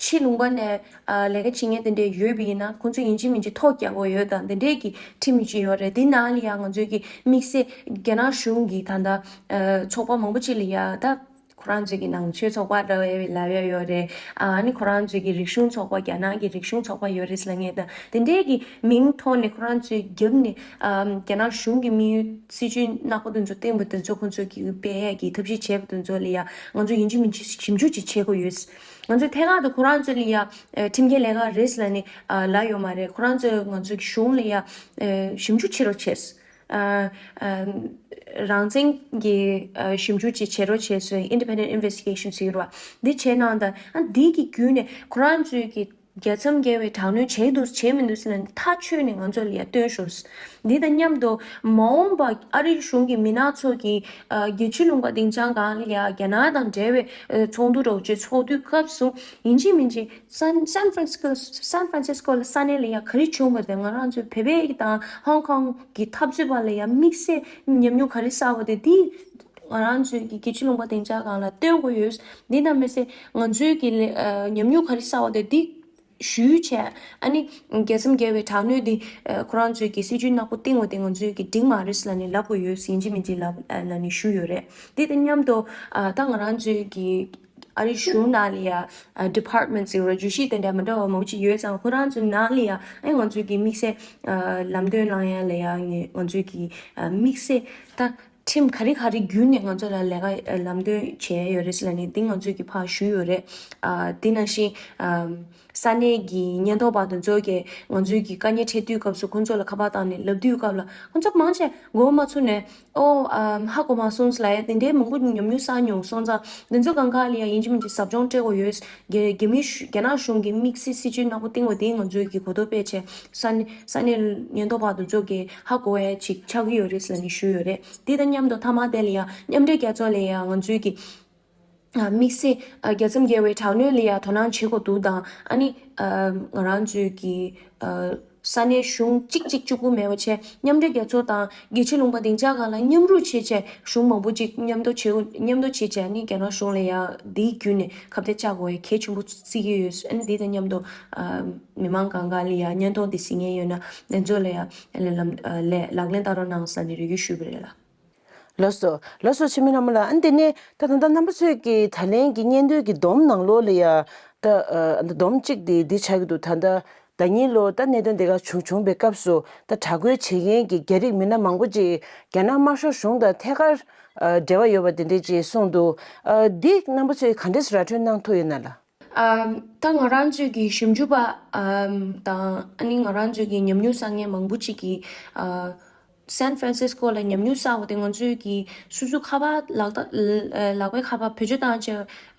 ཕྱི་ལུང་པ་ནས་ཨ་ལས་ཀ་བྱེད་མཁན་དེ་འདྲས་ཡོད་པ་ཡིན་ན་ཁོང་ཚོས་ཡིན་གཅིག་མིན་གཅིག་ཐོ་རྒྱག་དགོས་ཡོད་དང་དེ་འདྲས་ཀྱི་ཁྲིམས་ཅིག་ཡོད་རེད། དེ་ནང་ལ་ཡང་ང་ཚོས་ཀྱི་དམིགས་བསལ་རྒྱ་ནག་གཞུང་གི་ད་ལྟ་ཨ་ཚོགས་པ་མང་པོ་ཅིག་ལ་ཡ་ད་ཁོ་རང་ཚོས་ཀྱི་ནང་ཆོས་ཚོགས་པ་འདྲ་བའི་ལབ་ཡ་ཡོད་རེད། ཨ་ནི་ཁོ་རང་ཚོས་ཀྱི་རིག་གཞུང་ཚོགས་པ་རྒྱ་ནག་གི་རིག་གཞུང་ཚོགས་པ་ཡོད་རེད་ལབ་མཁན་དང་དེ་འདྲས་ཀྱི་མིང་ཐོག་ནས་ཁོ་རང་ཚོས་རྒྱབ་ནས་ཨ་རྒྱ་ནག་གཞུང་གི་དམིགས་ཡུལ་སྲིད་ཇུས་ནག་པོ་དེ་ཚོ་བཏིང་པ་དེ་ཚོ་ཁོང་ཚོས་ཀྱི་སྤེལ་ཡ་གི་ཐབས་ཤེས་བྱས་པ་དེ་ཚོ་ལ་ཡ་ང་ཚོས་ཡིན་གཅིག་མིན་གཅིག་ཞིབ་འཇུག་ཅིག་བྱེད་དགོས་ཡོད། ང་ཚོས་ཐད་ཀར་དུ་ཁོ་རང་ཚོ་ལ་ཡ་ཨ་ཁྲིམས་འགལ་ལས་ཀ་རེད་ལབ་ནས་ཨ་ལབ་ཡོད་མ་རེད། ཁོ་རང་ཚོས་ང་ཚོའི་གཞུང་ལ་ཡ་ཨ་ཞིབ་འཇུག་བྱེད་རོགས་བྱས། ཨ་ཨ་རང་བཙན་གྱི་ཨ་ཞིབ་འཇུག་ཅིག་བྱེད་རོགས་བྱས་སོ། Independent Investigation ཟེར་གྱི་རེད་བ། འདི་བྱས་གནང་དང་ཨ་འདི་གི་བརྒྱུད་ནས་ཁོ་རང་ཚོས་ཀྱི་ རྒྱལ་མཚམས་བརྒལ་བའི་དྲག་གནོན་བྱས་འདུག་བྱས་མི་འདུག་ཟེར་ན་ཐག་ཆོད་ནས་ང་ཚོ་ལ་ཡ་སྟོན་ཤོག་འདི་དང་མཉམ་དུ་མ་འོངས་པ་ཨ་རིའི་གཞུང་གི་མི་སྣ་ཚོ་གིས་ཨ་རྒྱལ་སྤྱིའི་ལུང་པ་སྡིངས་ཆ་སྒང་ལ་ཡ་རྒྱ་ནག་དང་འབྲེལ་བའི་ཨ་ཚོགས་འདུ་འདྲ་བོ་ཅིག་ཚོགས་དུས་སྐབས་སུ་ཡིན་གཅིག་མིན་གཅིག་སན་སན་ཧྥ་རན་སི་སྐོ་སན་ཧྥ་རན་སི་སྐོ་ལ་ས་གནས་ལ་ཡ་ག་རེ་བྱུང་བ་དེ་ང་རང་ཚོའི་བོད་པའི་དང་ཧོང་ཀོང་གི་འཐབ་རྩོད་པ་ལ་ཡ་དམིགས་བསལ་ཉམས་མྱོང་ག་རེ་བསགས་པ་དེ་འདི་ང་རང་ཚོའི་གི་རྒྱལ་སྤྱིའི་ལུང་པ་སྡིངས་ཆ་སྒང་ལ་སྟོན་དགོས་ཡོད། འདི་དང་མི་ཟད་ང་ཚོའི་གི་ལས་ཨ་ཉམས་མྱོང་ག་རེ་བསགས་པ་དེ་འདི་ཞུས་བྱས། ཨ་ནི་རྒྱལ་མཚམས་བརྒལ་བའི་དྲག་གནོན་འདི་ཨ་ཁོ་རང་ཚོའི་གི་སྲིད་ཇུས་ནག་པོ་བཏིང་བ་དེ་ང་ཚོའི་གི་འགྲིག་མ་རེད་ཟེར་ལབ་ནས་ལབ་དགོས་ཡོད་ཟེར་ཡིན་གཅིག་མིན་གཅིག་ལབ་ཨ་ལབ་ནས་ཞུས་ཡོད་རེད། འདི་དང་མཉམ་དུ་ཨ་ད་ང་རང་ཚོའི་གི་ཨ་རིའི་གཞུང་ནང་ལ་ཡ་ཨ་ཌི་པཱར་ཊི་མེན་ཊི་ཟེར་བ་བརྗོད་གཞི་དེ་འདྲ་མི་འདྲ་བ་མང་པོ་ཅིག་ཡོད་ཙང་ཁོ་རང་ཚོའི་ནང་ལ་ཡ་ཨ་ང་ཚོའི་གི་དམིགས་བསལ་ཨ་ལམ་སྟོན་གནང་ཡ་ལ་ཡ་ངས་ང་ཚོའི་གི་ཨ་དམིགས་བསལ་ད་ཁྲིམས་ག་རེ་ག་རེ་བརྒྱུད་ནས་ང་ཚོ་ལ་ལས་ཀ་ལམ་སྟོན་བྱས་ཡོད་རེད་ཟེར་ལབ་ནས་འདི་ང་ཚོས་ཀྱི་ཕར་ཞུས་ཡོད་རེད། ཨ་དེ་ནང་བཞིན་ཨམ་ས་གནས་ཀྱི་ཉེན་རྟོག་པ་དེ་ཚོ་གིས་ང་ཚོའི་གི་དཀའ་ངལ་འཕྲད་དུས་སྐབས་སུ་ཁོང་ཚོ་ལ་ཁ་པར་བཏང་ནས་ལབ་དུས་སྐབས་ལ་ཁོང་ཚོ་མང་ཆེ་མགོ་མ་ཚོས་ནས་ཨོ་ཨམ་ཧ་གོ་མ་སོང་ཟེར་ལབ་ཡ་དེ་འདྲའི་མང་པོ་ཉམས་མྱོང་བསགས་མྱོང་སོང་ཙང་དེ་ཚོ་གང་ག་ལ་ཡང་ཡིན་གཅིག་མིན་གཅིག་ཟབ་སྦྱོང་སྤྲད་དགོས་ཡོད། རྒྱ་རྒྱ་མི་རྒྱ་ནག་གཞུང་གི་དམིགས་བསལ་སྲིད་ཇུས་ནག་པོ་བཏིང་བ་དེ་ང་ཚོའི་གི་གོ་རྟོགས་སྤེལ་བྱས་ས་གནས་ས་གནས་ཉེན་རྟོག་པ་དེ་ཚོ་གིས་ཧ་གོ་བ་ཅིག་ཆགས་ཀྱི་ཡོད་རེད་ཟེར་ནས་ཞུས་ཡོད་རེད། དེ་དང་མཉམ་དུ་མཐའ་མ་དེ་ལ་ཡང་མཉམ་འབྲེལ་རྒྱལ་ཚོགས་ལ་ཡང་ང་ཚོའི་གི་ཨ་དམིགས་བསལ་ཨ་རྒྱལ་མཚམས་བརྒལ་བའི་དྲག་གནོན་ལ་ཡང་དོ་སྣང་བྱེད་དགོས་འདུག་དང་ཨ་ནི་ཨ་ང་རང་ཚོའི་གི་ཨ་ས་གནས་གཞུང་གཅིག་གཅིག་གཅིག་པུ་མེད་པ་བྱས་མཉམ་འབྲེལ་རྒྱལ་ཚོགས་དང་རྒྱལ་སྤྱིའི་ལུང་པ་སྡིངས་ཆ་སྒང་ལ་མཉམ་རུབ་བྱས་བྱས་གཞུང་མང་པོ་ཅིག་མཉམ་དུ་བྱེད་མཉམ་དུ་བྱས་བྱས་ཨ་ནི་རྒྱ་ནག་གཞུང་ལ་ཡང་འདིའི་བརྒྱུད་ནས་ཁ་གཏད་བཅག་དགོས་པའི་གལ་ཆེན་པོ་བརྩི་གི་ཡོད། ཨ་ནི་འདི་དང་མཉམ་དུ་ཨ་མི་མང་གང་ག་ལ་ཡང་བརྙན་ཐུང་འདི་གཟིགས་མཁན་ཡོད་ན་དེ་ཚོ་ལ་ཡང་ལམ་ཨ་ལས་ལག་ལེན་བསྟར་རོགས་གནང་ཟེར་ནས་རེ་སྐུལ་ཞུས་པ་རེད་ལགས། ལགས་སོ། ལགས་སོ་འཆི་མེད་ལྷ་མོ་ལགས། ཨ་ནི་དེ་ནས་ད་ད་ལྟ་རྣམ་པ་ཚོས་ཀྱི་ད་ལན་གྱི་སྙན་ཐོའི་གི་སྡོམ་ནང་ལོགས་ལ་ཡ་ད་ཨ་སྡོམ་གཅིག་དེ་འདི་ཆགས་ཀྱི་འདུག་ད་ལྟ་ཟླ་ཉིན་ལོ་ད་གནད་དོན་དེ་ག་བྱུང་བྱུང་པའི་སྐབས་སུ་ད་དྲག་རྒོལ་བྱེད་མཁན་གྱི་རྒྱ་རིགས་མི་སྣ་མང་པོ་ཅིག་རྒྱ་ནག་དམར་ཤོག་གཞུང་དང་ཐད་ཀར་ཨ་འབྲེལ་བ་ཡོད་པ་དེ་འདྲས་ཅིག་གསུངས་འདུག་ཨ་འདི་རྣམ་པ་ཚོས་ག་འདྲས་ར་སྤྲོད་གནང་ཐུབ་ཡོད་ན་ལགས། ཨམ་ད་ང་རང་ཚོའི་གི་ཞིབ་འཇུག་པ་ཨམ་དང་ཨ་ནི་ང་རང་ཚོའི་གི་ཉམས་མྱོང་བསགས་མཁན་མང་པོ་ཅིག་གིས་ཨ་སན་ཧྥ་རན་སིས་ཀོ་ལ་ཉམས་མྱོང་བསགས་པ་དེ་ང་ཚོའི་གི་སོ་སོའི་ཁ་པར་ལག་ལག་པའི་ཁ་པར་བེད་སྤྱོད་བཏང་བྱས་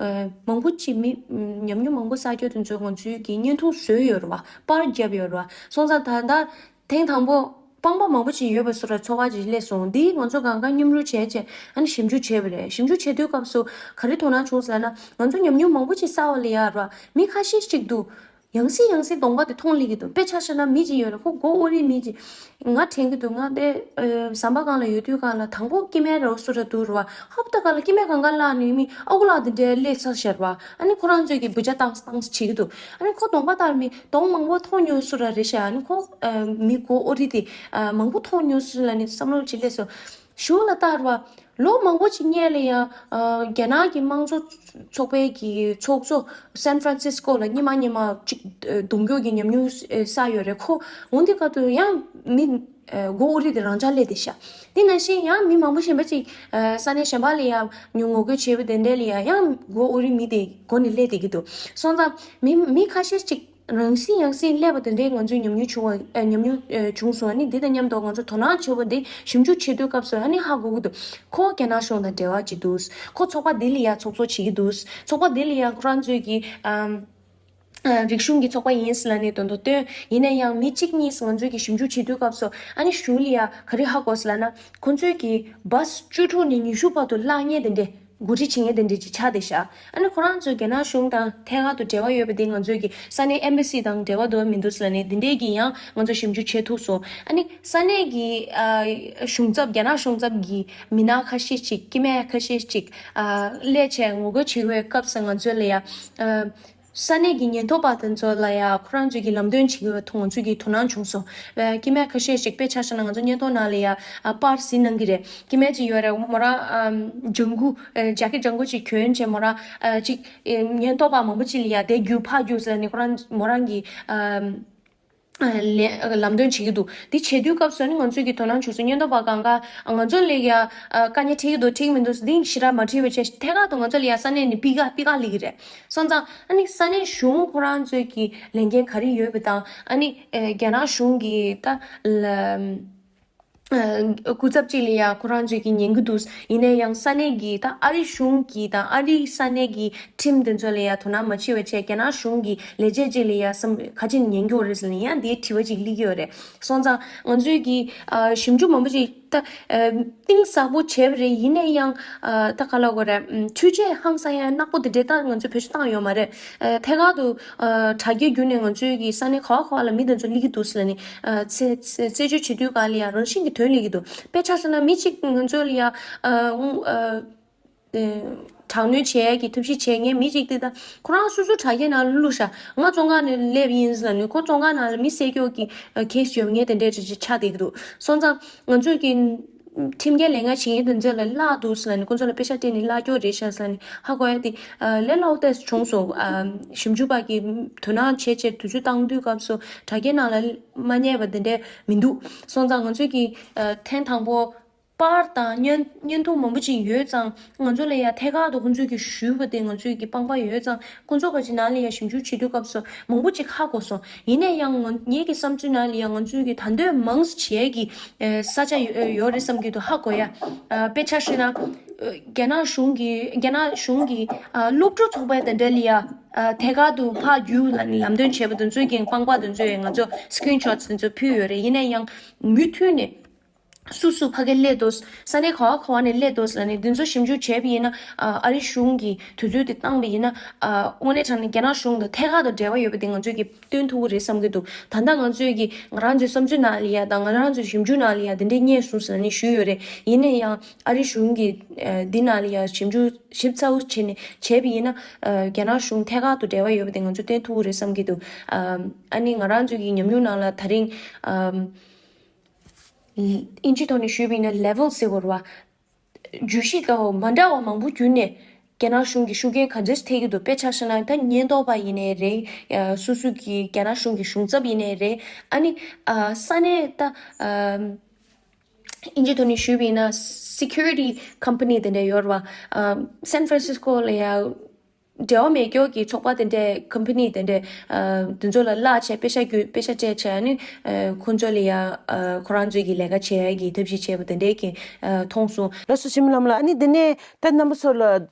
ཨ་མང་པོ་ཅིག་མི་ཉམས་མྱོང་མང་པོ་བསགས་རྒྱུ་དེ་ཚོ་ང་ཚོའི་གི་བརྙན་ཐུང་བཟོས་ཡོད་རེད་བ། པར་བརྒྱབ་ཡོད་རེད་བ། སོང་ཙང་ད་ལྟ་ཐེངས་དང་པོ་སྤང་པ་མང་པོ་ཅིག་ཡོད་པ་བཟོ་འདྲ་ཚོར་བ་ཅིག་སླེབས་སོང་། འདིས་ང་ཚོ་གང་ག་མཉམ་རུབ་བྱས་བྱས་ཨ་ནི་ཞིབ་འཇུག་བྱས་པ་རེད། ཞིབ་འཇུག་བྱེད་དུས་སྐབས་སུ་ག་རེ་དོ་སྣང་བྱུང་ཟེར་ན་ང་ཚོ་ཉམས་མྱོང་མང་པོ་ཅིག་བསགས་པ་ལ་ཡ་ར་མི་ཁ་ཤས་ཤིག་འདུག་ཡང་སེ་ཡང་སེ་གདོང་པ་དེ་མཐོང་སླེབས་ཀྱི་འདུག་དཔེ་ཆ་བཞག་ན་མི་ཅིག་ཡོད་རེད། ཁོ་མགོ་དབུ་རིང་མི་ཅིག་ང་དྲན་གྱི་འདུག་ང་དེ་ཨ་ཟམ་པ་སྒང་ལ་ཡོད་དུས་སྒང་ལ་དང་པོ་སྐྱེ་དམན་རེད་བཟོ་འདྲ་འདུག་ར། ཧོབ་ཏེ་སྒང་ལ་སྐྱེ་དམན་གང་ག་བརླགས་ནས་མི་ཨ་ཁུ་ལགས་དེ་འདྲའི་སླེབས་ཚར་ཤག་ར། ཨ་ནི་ཁོ་རང་ཚོས་ཀྱི་འབུ་ཆ་བཏང་བཏང་བྱེད་ཀྱི་འདུག་ཨ་ནི་ཁོ་གདོང་པ་ལྟར་མི་གདོང་མང་པོ་མཐོང་མྱོང་བཟོ་འདྲ་རེད་ཤག་ཨ་ནི་ཁོ་ཨ་མི་མགོ་དབུ་རིང་དེ་ཨ་མང་པོ་མཐོང་མྱོང་བཟོ་ལབ་ནས་བསམ་བློ་ཅིག་སླེབས་སོང་། གཞུག་ལ་ལྟར་བ། ལོ་མང་པོ་ཅིག་སྔོན་ལ་ཡང་ཨ་རྒྱ་ནག་གི་དམངས་གཙོ་ཚོགས་པའི་གི་ཚོགས་གཙོ་སན་ཧྥ་རན་སིས་ཀོ་ལ་སྙེ་མ་སྙེ་མ་ཅིག་ཨ་གདུང་རྒྱུག་གི་ཉམས་མྱོང་ཨ་བསགས་ཡོད་རེད། ཁོ་འོ་འདི་སྐབས་དུ་ཡང་མི་ཨ་མགོ་དབུ་རིང་དེ་རང་འཇགས་སླེབས་བསྡད་ཤག་དེ་ནང་བཞིན་ཡང་མི་མང་པོ་གཞན་པ་ཅིག་ཨ་ས་གནས་གཞན་པ་ལ་ཡང་ཉུ་ངོ་རྒོལ་བྱས་པ་དེ་འདྲ་ལ་ཡང་ཡང་མགོ་དབུ་རིང་མི་དེ་མགོ་ནས་སླེབས་བསྡད་ཀྱི་འདུག་སོང་ཙང་མི་མི་ཁ་ཤས་ཅིག་རང་སྲིད་ཡང་སྲིད་སླེབས་པ་དེ་འདྲའི་ང་ཚོའི་ཉམས་མྱོང་བྱུང་བ་ཨ་ཉམས་མྱོང་ཨ་བྱུང་སོང་། ཨ་ནི་འདི་དང་མཉམ་དུ་ང་ཚོ་དོ་སྣང་བྱེད་པ་འདི་ཞིབ་འཇུག་བྱེད་དུས་སྐབས་སུ་ཨ་ནི་ཧ་གོ་གི་འདུག་ཁོ་རྒྱ་ནག་གཞུང་དང་འབྲེལ་བ་ཅིག་འདུག་ཁོ་ཚོགས་པ་འདི་ལ་ཡང་ཚོགས་གཙོ་བྱེད་ཀྱི་འདུག་ཚོགས་པ་འདི་ལ་ཡང་ཁོ་རང་ཚོའི་གི་ཨམ་ཨ་རིག་གཞུང་གི་ཚོགས་པ་ཡིན་ཟེར་ལབ་ནས་དོན་དུ་བཏོན། ཡིན་ན་ཡང་མི་གཅིག་གཉིས་ང་ཚོའི་གི་ཞིབ་འཇུག་བྱེད་དུས་སྐབས་སུ་ཨ་ནི་གཞུང་ལ་ཡང་ག་རེ་ཧ་གོ་ཟེར་ལབ་ན་ཁོ་ཚོའི་གི་བཱས་བཅུ་དྲུག་ནས་ཉི་ཤུ་བར་དུ་བརླག་མཁན་དེ་འདྲས། འགོ་ཁྲིད་བྱེད་མཁན་དེ་འདྲས་ཅིག་ཆགས་བསྡད་ཤག་ཨ་ནི་ཁོ་རང་ཚོས་རྒྱ་ནག་གཞུང་དང་ཐད་ཀར་དུ་འབྲེལ་བ་ཡོད་པ་དེ་ང་ཚོས་ཀྱི་ས་གནས་ཨེམ་བྷ་སི་དང་འབྲེལ་བ་འདུག་མི་འདུག་ཟེར་ནས་འདི་འདྲས་ཀྱི་ཡང་ང་ཚོ་ཞིབ་འཇུག་བྱེད་ཐུབ་སོང་། ཨ་ནི་ས་གནས་ཀྱི་ཨ་གཞུང་ཚབ་རྒྱ་ནག་གཞུང་ཚབ་ཀྱི་མི་སྣ་ཁ་ཤས་ཅིག་སྐྱེ་དམན་ཁ་ཤས་ཅིག་ཨ་སླེབས་བྱས་ངོ་རྒོལ་བྱེད་དགོས་སྐབས་སུ་ང་ཚོ་ལ་ཡ་ཨ་ས་གནས་ཀྱི་ཉེན་རྟོག་པ་དེ་ཚོ་ལ་ཡ་ཁོ་རང་ཚོས་ཀྱི་ལམ་སྟོན་བྱེད་དགོས་པ་ང་ཚོས་ཀྱི་དོ་སྣང་བྱུང་སོང་། ཨ་སྐྱེ་དམན་ཁ་ཤས་ཅིག་དཔེ་ཆ་བཞག་ན་ང་ཚོ་བརྙན་ཐུང་ནང་ལ་ཡ་ཨ་པར་གཟིགས་གནང་གི་རེད། སྐྱེ་དམན་ཅིག་ཡོད་རེད། མོ་རང་ཨམ་ལྗང་གུ་ཨ་ཇེ་ཀེཊ་ལྗང་གུ་ཅིག་གྱོན་བྱས་མོ་རང་ཨ་ཅིག་ཨེ་ཉེན་རྟོག་པ་མང་པོ་ཅིག་ལ་ཡ་དེ་རྒྱུག་ཕར་རྒྱུག་ཟེར་ནས་ཁོ་རང་མོ་རང་གི་ཨམ་ཨ་ལས་ལམ་སྟོན་བྱེད་ཀྱི་འདུག་དེ་བྱེད་དུས་སྐབས་སུ་ནི་ང་ཚོས་ཀྱི་དོ་སྣང་བྱུང་སོང་། ཉེན་རྟོག་པ་གང་ག་ང་ཚོ་ལ་ཡ་ཨ་དཀའ་ངལ་འཕྲད་ཀྱི་འདུག་འཕྲད་ཀྱི་མི་འདུག་འདི་ཞེ་དྲག་མ་དྲིས་པ་བྱས་ཐད་ཀར་དུ་ང་ཚོ་ལ་ཡ་ས་གནས་ནས་སྤུས་ཀ་སྤུས་ཀ་སླེབས་ཀྱི་རེད། སོང་ཙང་ཨ་ནི་ས་གནས་གཞུང་ཁོ་རང་ཚོས་ཀྱི་ལས་འགན་ག་རེ་ཡོད་པ་དང་ཨ་ནི་ཨེ་རྒྱ་ནག་གཞུང་གི་ད་ལ། སྐུ་ཚབ་ཅིག་ལ་ཡ་ཁོ་རང་ཚོས་ཀྱི་ཉན་གྱི་འདུག་ཡིན་ན་ཡང་ས་གནས་ཀྱི་ད་ཨ་རི་གཞུང་གི་དང་ཨ་རིའི་ས་གནས་ཀྱི་ཁྲིམས་དེ་ཚོ་ལ་ཡ་དོ་སྣང་མ་བྱེད་པ་བྱས། རྒྱ་ནག་གཞུང་གི་ལས་བྱེད་ཅིག་ལ་ཡ་བསམ་ག་ཅིག་ཉན་གྱི་ཡོད་རེད་ཟེར་ན་ཡང་དེའི་དྲི་བ་ཅིག་སླེབས་ཀྱི་ཡོད་རེད། སོང་ཙང་ང་ཚོས་ཀྱི་ཨ་ཞིབ་འཇུག་མང་པོ་ཅིག་ད་ཨ་གཏིང་ཟབ་པོ་བྱས་པ་རེད། ཡིན་ན་ཡང་ཨ་ད་ག་ལབ་དགོས་རེད། ཨ་འཕྲུལ་ཆས་ཧང་སང་ཡ་ནག་པོ་དེ་འདྲས་ད་ང་ཚོས་བེད་སྤྱོད་བཏང་ཡོད་མ་རེད། ཨ་ཐད་ཀར་དུ་ཨ་དྲ་རྒྱའི་བརྒྱུད་ནས་ང་ཚོའི་གི་ས་གནས་ག་བ་ག་བ་ལ་མི་དེ་ཚོ་སླེབས་ཀྱི་འདུག་ཟེར་ནས་ཨ་རྩད་རྩད་གཅོད་བྱེད་དུས་ག་ལ་ཡ་རང་བཞིན་གྱི་དོན་སླེབས་ཀྱི་འདུག་དཔེ་ཆ་བཞག་ན་མི་གཅིག་ང་ཚོ་ལ་ཡ་ཨ་ཨ་དྲག་གནོན་བྱེད་ཡ་གི་ཐབས་ཤེས་བྱེད་མཁན་མི་གཅིག་དེ་ད་ཁོ་རང་སོ་སོ་དྲ་རྒྱའི་ནང་ལ་བླུགས་ཤག་ང་བཙོན་ཁང་ནས་སླེབས་ཡིན་ཟེར་ནས་ཁོ་བཙོན་ཁང་ནང་ལ་མི་བསད་རྒྱུ་གི་ཨ་ཁེ་སི་ཡོད་མཁན་དེ་འདྲས་ཅིག་ཆགས་བསྡད་ཀྱི་འདུག་སོང་ཙང་ང་ཚོས་ཀྱི་ཁྲིམས་འགལ་ལས་འགན་བྱེད་མཁན་དེ་ཚོ་ལ་བརླག་འདུག་ཟེར་ནས་ཁོ་ཚོ་ལ་པེ་ཤག་སྤྲད་ནས་བརླག་རྒྱུ་རེད་ཤག་ཟེར་ནས་ཧ་གོ་ཡ་དེ་ལས་སླ་པོ་ཏོག་ཙམ་བྱུང་སོང་། ཞིབ་འཇུག་པ་གིས་དོ་སྣང་བྱས་བྱས་དུས་ཚོད་བཏང་དུས་སྐབས་སུ་དྲ་རྒྱའི་ནང་ལ་མ་རྙེད་པ་དེ་འདྲས་མི་འདུག་སོང་ཙང་ང་ཚོས་ཀྱི་ཐེངས་དང་པོ་པར་དང་བརྙན་བརྙན་ཐུང་མང་པོ་ཅིག་ཡོད་ཙང་། ང་ཚོ་ལ་ཡ་ཐད་ཀར་དུ་ཁོང་ཚོས་ཀྱི་ཞུས་པ་དེ་ང་ཚོས་ཀྱི་དཔང་པ་ཡོད་ཙང་། ཁོང་ཚོ་ག་ཅིག་ནང་ལ་ཡ་ཞིབ་འཇུག་བྱེད་དུས་སྐབས་སུ་མང་པོ་ཅིག་ཧ་གོ་སོང་། ཡིན་ན་ཡང་ང་ངེད་ཀྱི་བསམ་ཚུལ་ནང་ལ་ཡ་ང་ཚོས་ཀྱི་ད་འདོད་མང་ཙམ་བྱེད་ཀྱི་ས་ཆ་ཡོད་ཡོད་རེད་བསམ་གྱི་འདུག་ཧ་གོ་ཡ། དཔེ་ཆ་བཞག་ན་རྒྱ་ནག་གཞུང་གི་རྒྱ་ནག་གཞུང་གི་སློབ་ཕྲུག་ཚོགས་པ་དེ་འདྲ་ལ་ཡ་ཐད་ཀར་དུ་ཕར་རྒྱུགས་ལ་ནི་ལམ་སྟོན་བྱས་པ་དེ་ཚོའི་གི་དཔང་པ་དེ་ཚོས་ང་ཚོ་སི་ཀི་རིན་ཤོ་ཊི་དེ་ཚོ་ཕུལ་ཡོད་རེད། ཡིན་ན་ཡང་མུ་མཐུད་ནས། སུ་སུ་ཕ་གིར་སླེབས་འདུག་ས་གནས་ག་བ་ག་བ་ནས་སླེབས་འདུག་ལབ་ནས་འདི་ཚོ་ཞིབ་འཇུག་བྱས་པ་ཡིན་ན། ཨ་ཨ་རི་གཞུང་གིས་དུས་ཚོད་དེ་བཏང་པ་ཡིན་ན། ཨ་དངོས་གནས་དྲང་གནས་རྒྱ་ནག་གཞུང་དང་ཐད་ཀར་དུ་འབྲེལ་བ་ཡོད་པ་དེ་ང་ཚོས་ཀྱིས་སྟོན་ཐུབ་ཀྱི་རེད་བསམ་གྱི་འདུག་ད་ལྟ་ང་ཚོས་ཀྱིས་ང་རང་ཚོའི་བསམ་ཚུལ་ནང་ལ་ཡ་དང་ང་རང་ཚོའི་ཞིབ་འཇུག་ནང་ལ་ཡ་འདི་འདྲས་རྙེད་སོང་ཟེར་ནས་ཞུས་ཡོད་རེད། ཡིན་ན་ཡང་ཨ་རི་གཞུང་གིས་ཨ་འདི་ནང་ལ་ཡ་ཞིབ་འཇུག་ཞིབ་ཚགས་པོ་བྱས་ནས་བྱས་པ་ཡིན་ན། ཨ་རྒྱ་ནག་གཞུང་ཐད་ཀར་དུ་འབྲེལ་བ་ཡོད་པ་དེ་ང་ཚོས་སྟོན་ཐུབ་ཀྱི་རེད་བསམ་གྱི་འདུག་ཨ་ཨ་ནི་ང་རང་ཚོའི་ཀྱི་ཉམས་མྱོང་ནང་ལ་ད་རིང་ཨ། ཨིན་ཇི་ཐོག་ནས་ཞུས་པ་ཡིན་ན་ལེ་ཝལ་ཟེར་བ་རེད་བ། བརྗོད་གཞི་དང་མ་འདྲ་བ་མང་པོ་བརྒྱུད་ནས་རྒྱ་ནག་གཞུང་གིས་ཤུགས་རྐྱེན་ག་ཚོད་ཐེབས་ཀྱི་འདུག་དཔེ་ཆ་བཞག་ན་ད་ཉེན་རྟོག་པ་ཡིན་ནའི་རེད། སོ་སོ་གི་རྒྱ་ནག་གཞུང་གི་གཞུང་ཚབ་ཡིན་ནའི་རེད། ཨ་ནི་ས་གནས་ད་ཨིན་ཇི་ཐོག་ནས་ཞུས་པ་ཡིན་ན་སི་ཁུ་རི་ཊི་ཀམ་པ་ནི་དེ་འདྲ་ཡོད་རེད་བ། སན་ཧྥ་རན་སིས་ཀོ་ལ་ཡ། འབྲེལ་བ་མེད་རྒྱུ་གི་ཚོགས་པ་དེ་འདྲས་ཀམ་པ་ནི་དེ་འདྲས་ཨ་དེ་ཚོ་ལ་གླ་བྱས་པེ་ཤ་བརྒྱུད་པེ་ཤ་སྤྲད་བྱས་ནི་ཨ་ཁོང་ཚོ་ལ་ཡ་ཨ་ཁོ་རང་ཚོའི་གི་ལས་ཀ་བྱེད་ཡ་གི་ཐབས་ཤེས་བྱས་པ་དེ་འདྲས་ཀྱི་ཨ་མཐོང་སོང་། ལགས་སོ་འཆི་མེད་ལྷ་མོ་ལགས། ཨ་ནི་འདི་ནས་ད་རྣམ་པ་ཚོ་ལ་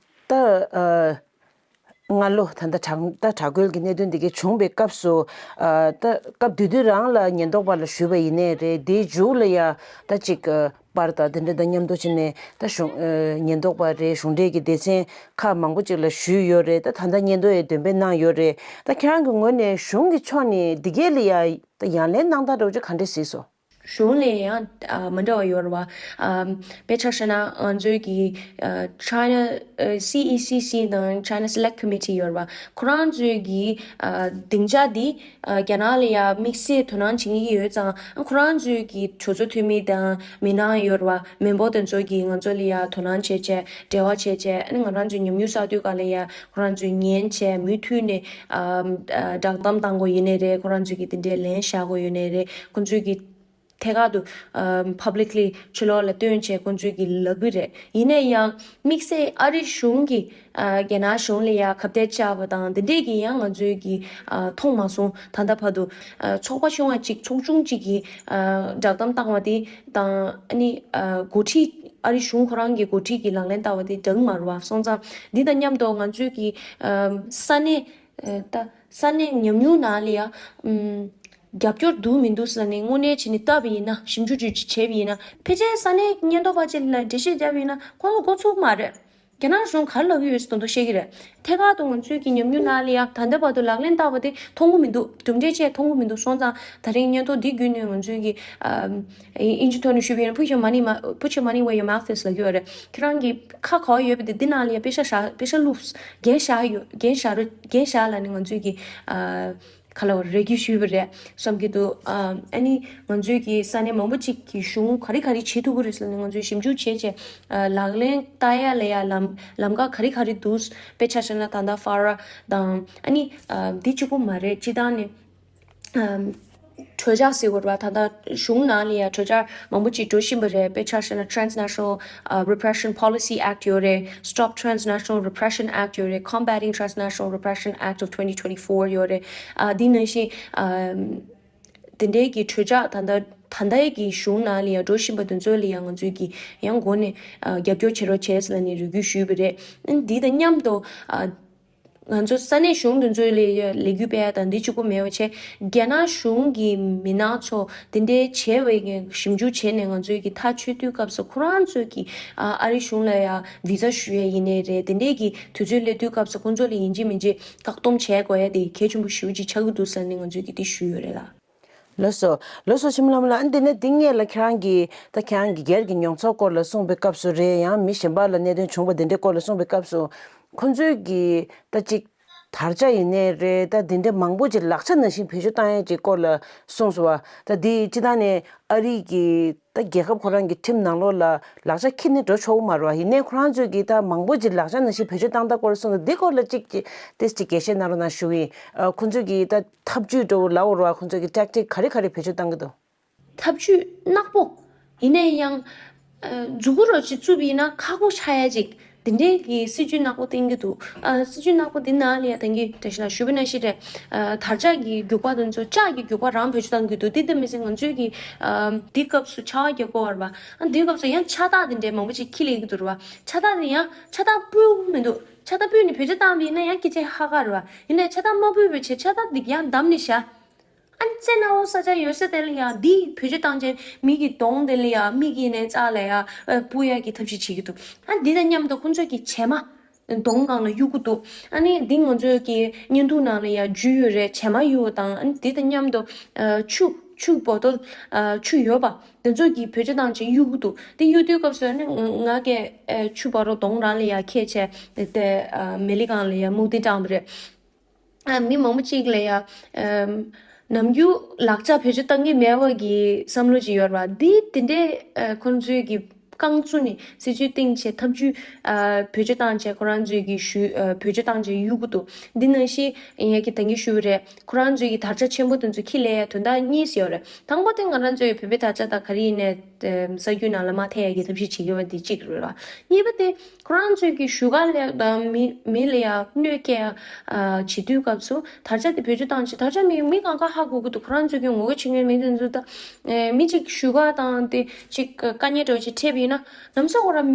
ད་ཨ་སྔ་ལོ་ད་ལྟ་དྲག་ད་དྲག་རྒོལ་གྱི་གནད་དོན་འདི་གའི་བྱུང་བའི་སྐབས་སུ་ཨ་ད་སྐབས་དེ་དུས་རང་ལ་ཉེན་རྟོག་པ་ལ་ཞུས་པ་ཡིན་ནའི་རེད། དེའི་མཇུག་ལ་ཡ་ད་ཅིག་ཨ། པར་དང་དེ་འདྲ་དང་མཉམ་དུ་བྱས་ནས་ད་གཞུང་ཨ་ཉེན་རྟོག་པ་རེད། གཞུང་འབྲེལ་གྱི་སྡེ་ཚན་ཁག་མང་པོ་ཅིག་ལ་ཞུས་ཡོད་རེད། ད་ད་ལྟ་སྙན་ཐོ་ཡང་འདོན་སྤེལ་གནང་ཡོད་རེད། ད་ཁྱེད་རང་གི་ངོས་ནས་གཞུང་གི་ཕྱོགས་ནས་འདི་གའི་ལ་ཡ་ད་ཡང་ལན་གནང་སྟངས་འདྲ་བོ་ཅིག་ག་འདྲས་གཟིགས་སོང་། གཞུང་ལ་ཡང་ཨ་མ་འདྲ་བ་ཡོད་རེད་བ། ཨ་དཔེ་ཆ་བཞག་ན་ང་ཚོའི་གི་ཨ་China ཨ་C E C C དང་China Select Committee ཡོད་རེད་བ། ཁོ་རང་ཚོའི་གི་ཨ་སྡིངས་ཆ་འདི་ཨ་རྒྱ་ནག་ལ་ཡ་དམིགས་བསལ་དོ་སྣང་བྱེད་ཀྱི་ཡོད་ཙང་། ཁོ་རང་ཚོའི་གི་གྲོས་ཚོགས་འཐུས་མི་དང་མི་སྣ་ཡོད་རེད་བ། མི་འབོར་དེ་ཚོ་གིས་ང་ཚོ་ལ་ཡ་དོ་སྣང་བྱས་བྱས་འབྲེལ་བ་བྱས་བྱས། ཨ་ནི་ང་རང་ཚོའི་ཉམས་མྱོང་བསགས་དུས་ག་ལ་ཡ་ཁོ་རང་ཚོས་ཉན་བྱས་མུ་མཐུད་ནས་ཨ་ཨ་བསྒྲགས་གཏམ་བཏང་དགོས་ཡིན་ནའི་རེད། ཁོ་རང་ཚོས་གི་དེ་འདྲའི་ལན་བཞག་དགོས་ཡོད་ནའི་རེད། ཁོ་ཚོས་གི་ཐད་ཀར་དུ་ཨ་publicly ཕྱི་ལོགས་ལ་སྟོན་བྱས་ཁོ་ཚོས་གི་ལབ་གི་རེད། ཡིན་ནའི་ཡང་དམིགས་བསལ་ཨ་རི་གཞུང་གིས་ཨ་རྒྱ་ནག་གཞུང་ལ་ཡ་ཁ་གཏད་བཅག་པ་དང་དེ་འདྲས་ཀྱི་ཡང་ང་ཚོས་ཀྱི་ཨ་མཐོང་མ་སོང་། ད་ལྟ་བར་དུ་ཨ་ཚོགས་པ་ཆུང་བ་གཅིག་ཚོགས་ཆུང་གཅིག་གིས་ཨ་བསྒྲགས་གཏམ་བཏང་བ་དེ་དང་། ཨ་ནི་ཨ་འགོ་ཁྲིད་ཨ་རི་གཞུང་ཁོ་རང་གི་འགོ་ཁྲིད་ཀྱིས་ལག་ལེན་བསྟར་བ་དེ་འདྲ་གི་མ་རེད་བ། སོང་ཙང་འདི་དང་མཉམ་དུ་ང་ཚོས་ཀྱི་ཨ་ས་གནས་ཨ་ད་ས་གནས་ཉམས་མྱོང་ནང་ལ་ཡ་ཨམ་རྒྱབ་སྐྱོར་འདུག་མི་འདུག་ཟེར་ནས་དངོས་གནས་བྱས་ནས་བལྟས་པ་ཡིན་ན། ཞིབ་འཇུག་ཅིག་བྱས་པ་ཡིན་ན། ཕལ་ཆེར་ས་གནས་ཉེན་རྟོག་པ་ཅིག་ལ་འགྲེལ་བཤད་བརྒྱབ་པ་ཡིན་ན་ཁོང་ཚོ་མགོ་ཚོས་ཀྱི་མ་རེད། རྒྱ་ནག་གཞུང་ག་རེ་ལབ་ཀྱི་ཡོད་ཟེར་དོན་དུ་ཤེས་ཀྱི་རེད། ཐད་ཀར་དུ་ང་ཚོའི་གི་ཉམས་མྱོང་ནང་ལ་ཡ་ད་ལྟ་བར་དུ་ལག་ལེན་བསྟར་བ་དེ་མཐོང་གི་མི་འདུག་གྲུབ་འབྲས་བཅས་མཐོང་གི་མི་འདུག་སོང་ཙང་ད་རིང་སྙན་ཐོ་འདི་བརྒྱུད་ནས་ང་ཚོའི་གི་ཨ་ཨིན་ཇི་ཐོག་ནས་ཞུས་པ་ཡིན་ན། Put your money, put your money where your mouth is ལབ་ཀྱི་ཡོད་རེད། ཁྱེད་རང་གི་ཁ་ག་པར་ཡོད་པ་དེ་འདི་ནང་ལ་ཡ་པེ་ཤ་བཞག་པེ་ཤ་བླུགས། འགན་བཞག་ཡོད། འགན་བཞག་རོགས། འགན་བཞག་ལབ་ནས་ང་ཚོའི་གི་ཨ་ག་ལབ་རེ་སྐུལ་ཞུས་པ་རེད་བསམ་གྱི་འདུག་ཨ་ཨ་ནི་ང་ཚོའི་གི་ས་གནས་མང་པོ་ཅིག་གི་གཞུང་ག་རེ་ག་རེ་བྱེད་ཐུབ་ཀྱི་རེད་ཟེར་ནས་ང་ཚོས་ཞིབ་འཇུག་བྱས་བྱས། ཨ་ལག་ལེན་བསྟར་ཡ་ལ་ཡ་ལམ་ལམ་ཁ་ག་རེ་ག་རེ་འདུག་དཔེ་ཆ་བཞག་ན་ད་ལྟ་ཧྥ་ར་དང་། ཨ་ནི་ཨ་འདི་གཅིག་པོ་མ་རེད། སྤྱིར་བཏང་ནས་ཨམ་གྲོས་འཆར་ཟེར་དགོས་རེད་བ། ད་ལྟ་གཞུང་ནང་ལ་ཡ་གྲོས་འཆར་མང་པོ་ཅིག་འགྲོ་བཞིན་པ་རེད། དཔེ་ཆ་བཞག་ན་Transnational ཨ་Repression Policy Act ཡོད་རེད། Stop Transnational Repression Act ཡོད་རེད། Combating Transnational Repression Act of twenty twenty-four ཡོད་རེད། ཨ་འདི་ནང་བཞིན་ཨམ་ དེ་འདྲའི་གི་གྲོས་འཆར་ད་ལྟ་ད་ལྟའི་གི་གཞུང་ནང་ལ་ཡང་འགྲོ་བཞིན་པ་དེ་ཚོ་ལ་ཡང་ང་ཚོས་ཀྱི་ཡང་འགོ་ནས་ཨ་རྒྱབ་སྐྱོར་བྱེད་རོགས་བྱས་ཟེར་ནས་རེ་སྐུལ་ཞུས་པ་རེད། ཨ་འདི་དང་མཉམ་དུ་ཨ་ང་ཚོ་ས་གནས་གཞུང་དེ་ཚོ་ལ་ཡང་ལས་འགུལ་སྤེལ་ཡ་དང་འདི་གཅིག་པུ་མེད་པ་བྱས། རྒྱ་ནག་གཞུང་གི་མི་སྣ་ཚོ་དེ་འདྲའི་བྱས་པའི་གི་ཞིབ་འཇུག་བྱས་ནས་ང་ཚོའི་གི་ཐག་གཅོད་དུས་སྐབས་སུ་ཁོ་རང་ཚོས་ཀྱི་ཨ་ཨ་རི་གཞུང་ལ་ཡང་བི་ཛ་ཞུ་ཡ་ཡིན་ནའི་རེད། དེ་འདྲའི་གི་དུས་ཚོད་སླེབས་དུས་སྐབས་སུ་ཁོ་ཚོ་ལ་ཡིན་གཅིག་མིན་གཅིག་བཀག་སྡོམ་བྱས་དགོས་ཡ་དེ་གལ་ཆེན་པོ་ཞེ་པོ་ཅིག་ཆགས་ཀྱི་འདུག་ཟེར་ནས་ང་ཚོས་ཀྱི་དེ་ཞུས་ཡོད་རེད་ལ། ལགས་སོ། ལགས་སོ། འཆི་མེད་ལྷ་མོ་ལགས། ཨ་འདི་ནས་འདི་སྔས་ལ་ཁྱེད་རང་གིས་ད་ཁྱེད་རང་གི་སྒེར་གྱི་མྱོང་ཚོར་སྐོར་ལ་གསུངས་པའི་སྐབས་སུ་རེད། ཡང་མི་གཞན་པ་ལ་གནད་དོན་བྱུང་བ་འདི་འདྲའི་སྐོར་ལ་གསུངས་པའི་སྐབས་སུ། ཁོང་ཚོས་ཀྱིས་ད་ཅིག་དར་ཆ་ཡིན་ནའི་རེད། ད་འདི་འདྲའི་མང་པོ་ཅིག་ལག་ཆ་ནང་བཞིན་བེད་སྤྱོད་བཏང་ཡས་ཀྱི་སྐོར་ལ་གསུངས་སོང་བ། ད་འདི་སྤྱི་བཏང་ནས་ཨ་རི་གི་ད་རྒྱལ་ཁབ་ཁོ་རང་གི་ཁྲིམས་ནང་ལོགས་ལ་ལག་ཆ་འཁྱེར་ནས་འགྲོ་ཆོག་གི་མ་རེད་བ། ཡིན་ནའི་ཁོ་རང་ཚོས་ཀྱིས་ད་མང་པོ་ཅིག་ལག་ཆ་ནང་བཞིན་བེད་སྤྱོད་བཏང་སྟངས་སྐོར་ལ་གསུངས་སོང་། འདི་སྐོར་ལ་ཅིག་ཅིག་ཏེས་ཅིག་རྒྱས་བཤད་གནང་རོགས་གནང་ཞུ་གི་ཡིན། ཨ་ཁོང་ཚོས་ཀྱིས་ད་ཐབས་ཇུས་འདྲ་བོ་ལབ་དགོས་རེད་བ། ཁོང་ཚོས་ཀྱི་ཊེག་ཊིག་ག་རེ་ག་རེ་བེད་སྤྱོད་བཏང་གི་འདུག་ཐབས་ཇུས་ནག་པོ། ཡིན་ནའི་ཡང་། ཨ་མཛུ་གུ་རོ་ཅིག་བཙུགས་པ་ཡིན་ན་ཁག་པོ་ཆགས་ཡ་ཅིག་དེ་འདྲའི་གི་སྲིད་ཇུས་ནག་པོ་བཏིང་གི་འདུག་ཨ་སྲིད་ཇུས་ནག་པོ་འདི་ནང་ལ་ཡ་ད་གིན་བཀྲ་ཤིས་ལགས་ཞུས་པ་ནང་བཞིན་རེད། ཨ་དར་ལྕོག་གི་རྒྱུག་པ་དེ་ཚོ་ལྕགས་ཀྱི་རྒྱུག་པ་རང་བེད་སྤྱོད་བཏང་གི་འདུག་དེ་ལྟ་མི་ཚེ་ང་ཚོས་ཀྱི་ཨ་འདི་སྐབས་སུ་ཆར་པ་རྒྱག་དགོས་བ་རེད་བ། ཨ་འདི་སྐབས་སུ་ཡང་ཕྱག་རྟགས་དེ་འདྲའི་མང་པོ་ཅིག་འཁྱེར་སླེབས་ཀྱི་འདུག་རེད་བ། ཕྱག་རྟགས་དེ་ཡང་ཕྱག་རྟགས་ཕུད་མི་འདུག་ཕྱག་རྟགས་ཕུད་ནས་བེད་སྤྱོད་བཏང་བ་ཡིན་ན་ཡང་སྐད་ཆ་ཧ་ག་རེད་བ། ཡིན་ནའི་ཕྱག་རྟགས་མ་ཕུད་པའི་ཆེད་ཕྱག་རྟགས་འདི་ཡང་བསྡམས་ནས་བཞག་ཨ་ནི་རྩེ་ནག་པོ་ས་ཆ་ཡོད་ས་དེ་ལ་ཡང་འདི་བེད་སྤྱོད་བཏང་བྱས་མི་གི་གདོང་དེ་ལ་ཡང་མིག་གི་ནས་རྩ་ལ་ཡང་ཨ་སྤུ་ཡ་གི་ཐབས་ཤེས་བྱེད་ཀྱི་འདུག་ཨ་འདི་དང་མཉམ་དུ་ཁོང་ཚོས་ཀྱི་བྱེ་མ་གདོང་སྒང་ལ་གཡུག་གི་འདུག་ཨ་ནི་འདི་ང་ཚོས་ཀྱི་བརྙན་ཐུང་ནང་ལ་ཡང་འཇུས་ཡོད་རེད། བྱེ་མ་གཡུག་པ་དང་ཨ་ནི་འདི་དང་མཉམ་དུ་ཨ་ཆུ་ཆུ་བོ་ཏོལ་ཨ་ཆུ་ཡོད་པ་དེ་ཚོ་གི་བེད་སྤྱོད་བཏང་བྱས་གཡུག་གི་འདུག་དེ་གཡུག་དུས་སྐབས་སུ་ཨ་ནི་ང་གི་ཨ་ཆུ་བ་རོ་གདོང་རང་ལ་ཡང་ཁྱེར་བྱས་དེ་ཨ་མེ་ལི་སྒང་ལ་ཡང་སྨུག་རྡིབ་བཏང་བ་རེད། ཨ་མི་མང་པོ་གཅིག་ལ་ཡ། ཨམ། ནམ་རྒྱུན་ལག་ཆ་བེད་སྤྱོད་བཏང་གི་མེད་པ་གི་བསམ་བློ་ཅིག་ཡོད་རེད་བ། འདི་དེ་འདྲའི་ཨ་ཁོང་ཚོའི་གི་རྐང་བཙུགས་ནས་སྲིད་ཇུས་བཏིང་བྱས་ཐབས་ཇུས་ཨ་བེད་སྤྱོད་བཏང་བྱས་ཁོ་རང་ཚོའི་གི་ཞུ་ཨ་བེད་སྤྱོད་བཏང་བྱས་གཡུག་གི་འདུག་འདི་ནང་བཞིན་ངས་ཀྱི་ད་གིན་ཞུས་པ་རེད། ཁོ་རང་ཚོའི་གི་དར་ཆ་ཆེན་པོ་དེ་ཚོ་འཁྱེར་སླེབས་ཡ་དོན་དག་གཉིས་ཡོད་རེད། དང་པོ་དེ་ང་རང་ཚོའི་བོད་པའི་དར་ཆ་དང་ག་རེ་ཡིན་ནའི་ཨམ་ས་རྒྱུད་ནང་ལ་མ་ཐེ་ཡ་གི་ཐབས་ཤེས་བྱེད་ཀྱི་ཡོད་པ་འདི་གཅིག་རེད་བ། གཉིས་པ་དེ། ཁོ་རང་ཚོས་ཀྱི་བཞུགས་སྒར་ལ་དང་མི་མི་ལ་ཡང་གནོད་སྐྱེལ་ཨ་བྱེད་དུས་སྐབས་སུ་དར་ཆ་དེ་བེད་སྤྱོད་བཏང་ཆེད་དར་ཆ་མི་མི་གང་ག་ཧ་གོ་གི་འདུག་ཁོ་རང་ཚོས་ཀྱི་ངོ་རྒོལ་བྱེད་མཁན་མི་དེ་ཚོ་ད་ཨེ་མི་གཅིག་བཞུགས་སྒར་དང་དེ་གཅིག་དཀའ་ངལ་འདྲ་བོ་ཅིག་འཕྲད་པ་ཡིན་ན་ལམ་སང་ཁོ་རང་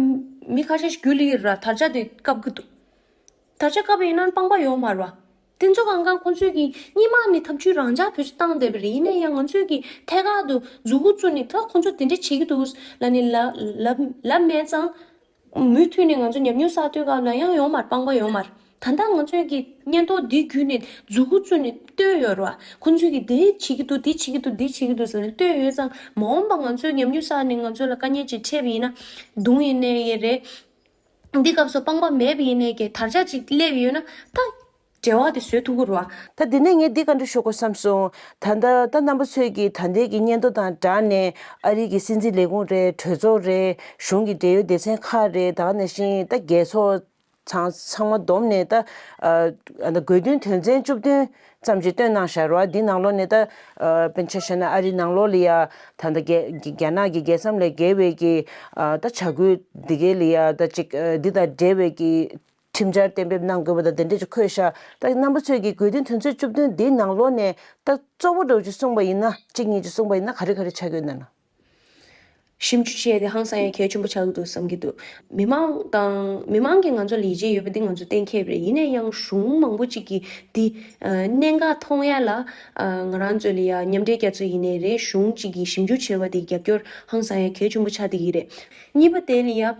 མི་ཁ་ཤས་ཤིག་རྒྱུགས་ལེན་གྱི་རེད་བ། དར་ཆ་དེ་བཀབ་གི་འདུག་དར་ཆ་བཀབ་པ་ཡིན་ན་སྤང་པ་ཡོད་མ་རེད་བ། དེ་ཚོ་གང་ག་ཁོང་ཚོས་ཀྱི་སྔོན་མ་ནས་ཐབས་ཇུས་རང་འཇགས་བེད་སྤྱོད་བཏང་བསྡད་པ་རེད། ཡིན་ན་ཡང་ང་ཚོས་ཀྱི་ཐད་ཀར་དུ་མཛུབ་གུ་བཙུགས་ནས་ད་ཁོང་ཚོ་དེ་འདྲ་བྱེད་ཀྱི་འདུག་ལབ་ནས་ལབ་ལབ་ལབ་མེད་ཙང་། མུ་མཐུད་ནས་ང་ཚོ་ཉམས་མྱོང་བསགས་དུས་སྐབས་ལ་ཡང་ཡོང་མར་སྤང་པ་ཡོང་མར། ད་ལྟ་ང་ཚོས་ཀྱི་སྙན་ཐོ་འདི་བརྒྱུད་ནས་མཛུབ་གུ་བཙུགས་ནས་བསྟོད་ཡོད་རེད་བ། ཁོང་ཚོས་ཀྱི་འདི་བྱེད་ཀྱི་འདུག་འདི་བྱེད་ཀྱི་འདུག་འདི་བྱེད་ཀྱི་འདུག་ཟེར་ནས་བསྟོད་ཡོད་ཙང་མ་འོངས་པ་ང་ཚོའི་ཉམས་མྱོང་བསགས་ནས་ང་ཚོ་ལ་དཀའ་ངལ་ཅིག་འཕྲད་པ་ཡིན་ན་རྡུང་ཡིན་ནའི་ཡིན་རེད། འདི་སྐབས་སུ་སྤང་པ་མེད་པ་ཡིན་ནའི་ཀྱི་དར་ཆ་ཅིག་སླེབས་ཡོད་ན་ད་འབྲེལ་བ་དེ་བཟོས་ཐུབ་ཀྱི་རེད་བ། ད་དེ་ནས་ངས་འདི་བཀའ་འདྲི་ཞུ་དགོས་བསམ་སོང་། ད་ལྟ་ད་རྣམ་པ་ཚོས་ཀྱིས་ད་ལྟའི་གི་སྙན་ཐོ་དང་སྦྲགས་ནས་ཨ་རི་གི་སྲིད་འཛིན་ལས་ཁུངས་རེད། གྲོས་ཚོགས་རེད། གཞུང་གི་འབྲེལ་ཡོད་སྡེ་ཚན་ཁག་རེད། ད་ག་ནང་བཞིན་ད་རྒྱལ་ཚོགས་ཚང་ཚང་མ་བསྡོམས་ནས་ད་ཨ་ད་དགོས་འདུན་དོན་ཚན་བཅུ་བདུན་ཙམ་ཅིག་བཏོན་གནང་བཞག་རེད་བ། འདི་ནང་ལོགས་ནས་ད་ཨ་དཔེར་ན་ཆ་བཞག་ན་ཨ་རི་ནང་ལོགས་ལ་ཡ་ད་ལྟ་རྒྱ་རྒྱ་ནག་གི་རྒྱལ་མཚམས་ལས་བརྒལ་བའི་གི་ཨ་ད་བྱ་འགུལ་འདི་གའི་ལ་ཡ་ད་ཅིག་ཨ་འདི་དང་འབྲེལ་བའི་གི་ཁྲིམས་འཆར་གཏན་འབེབས་གནང་དགོས་པ་དང་དེ་འདྲས་ཀྱི་འཁོད་ཤག་ད་རྣམ་པ་ཚོས་ཀྱི་དགོས་འདུན་དོན་ཚན་བཅུ་བདུན་འདིའི་ནང་ལོགས་ནས་ད་གཙོ་བོ་འདྲ་བོ་ཅིག་གསུངས་པ་ཡིན་ན་གཅིག་གཉིས་ཅིག་གསུངས་པ་ཡིན་ན་ག་རེ་ག་རེ་ཆགས་ཀྱི་ཡོད་ན་ན། ཞིབ་འཇུག་བྱས་ཏེ་ཧང་སང་ཡ་གལ་ཆེན་པོ་ཆགས་ཀྱི་འདུག་བསམ་གྱི་འདུག་མི་མང་དང་མི་མང་གིས་ང་ཚོ་ལ་ཡིད་ཆེས་ཡོད་པ་འདི་ང་ཚོ་གཏན་འཁེལ་བ་རེད། ཡིན་ན་ཡང་གཞུང་མང་པོ་ཅིག་གིས་འདི་གནད་འགག་མཐོང་ཡ་ལ་ང་རང་ཚོ་ལ་ཡ་མཉམ་འབྲེལ་རྒྱ་མཚོ་ཡིན་ནའི་རེད། གཞུང་ཅིག་གིས་ཞིབ་འཇུག་བྱས་པ་དེ་རྒྱབ་སྐྱོར་ཧང་སང་ཡ་གལ་ཆེན་པོ་ཆགས་བསྡད་ཀྱི་རེད། གཉིས་པ་དེ་ལ་ཡ།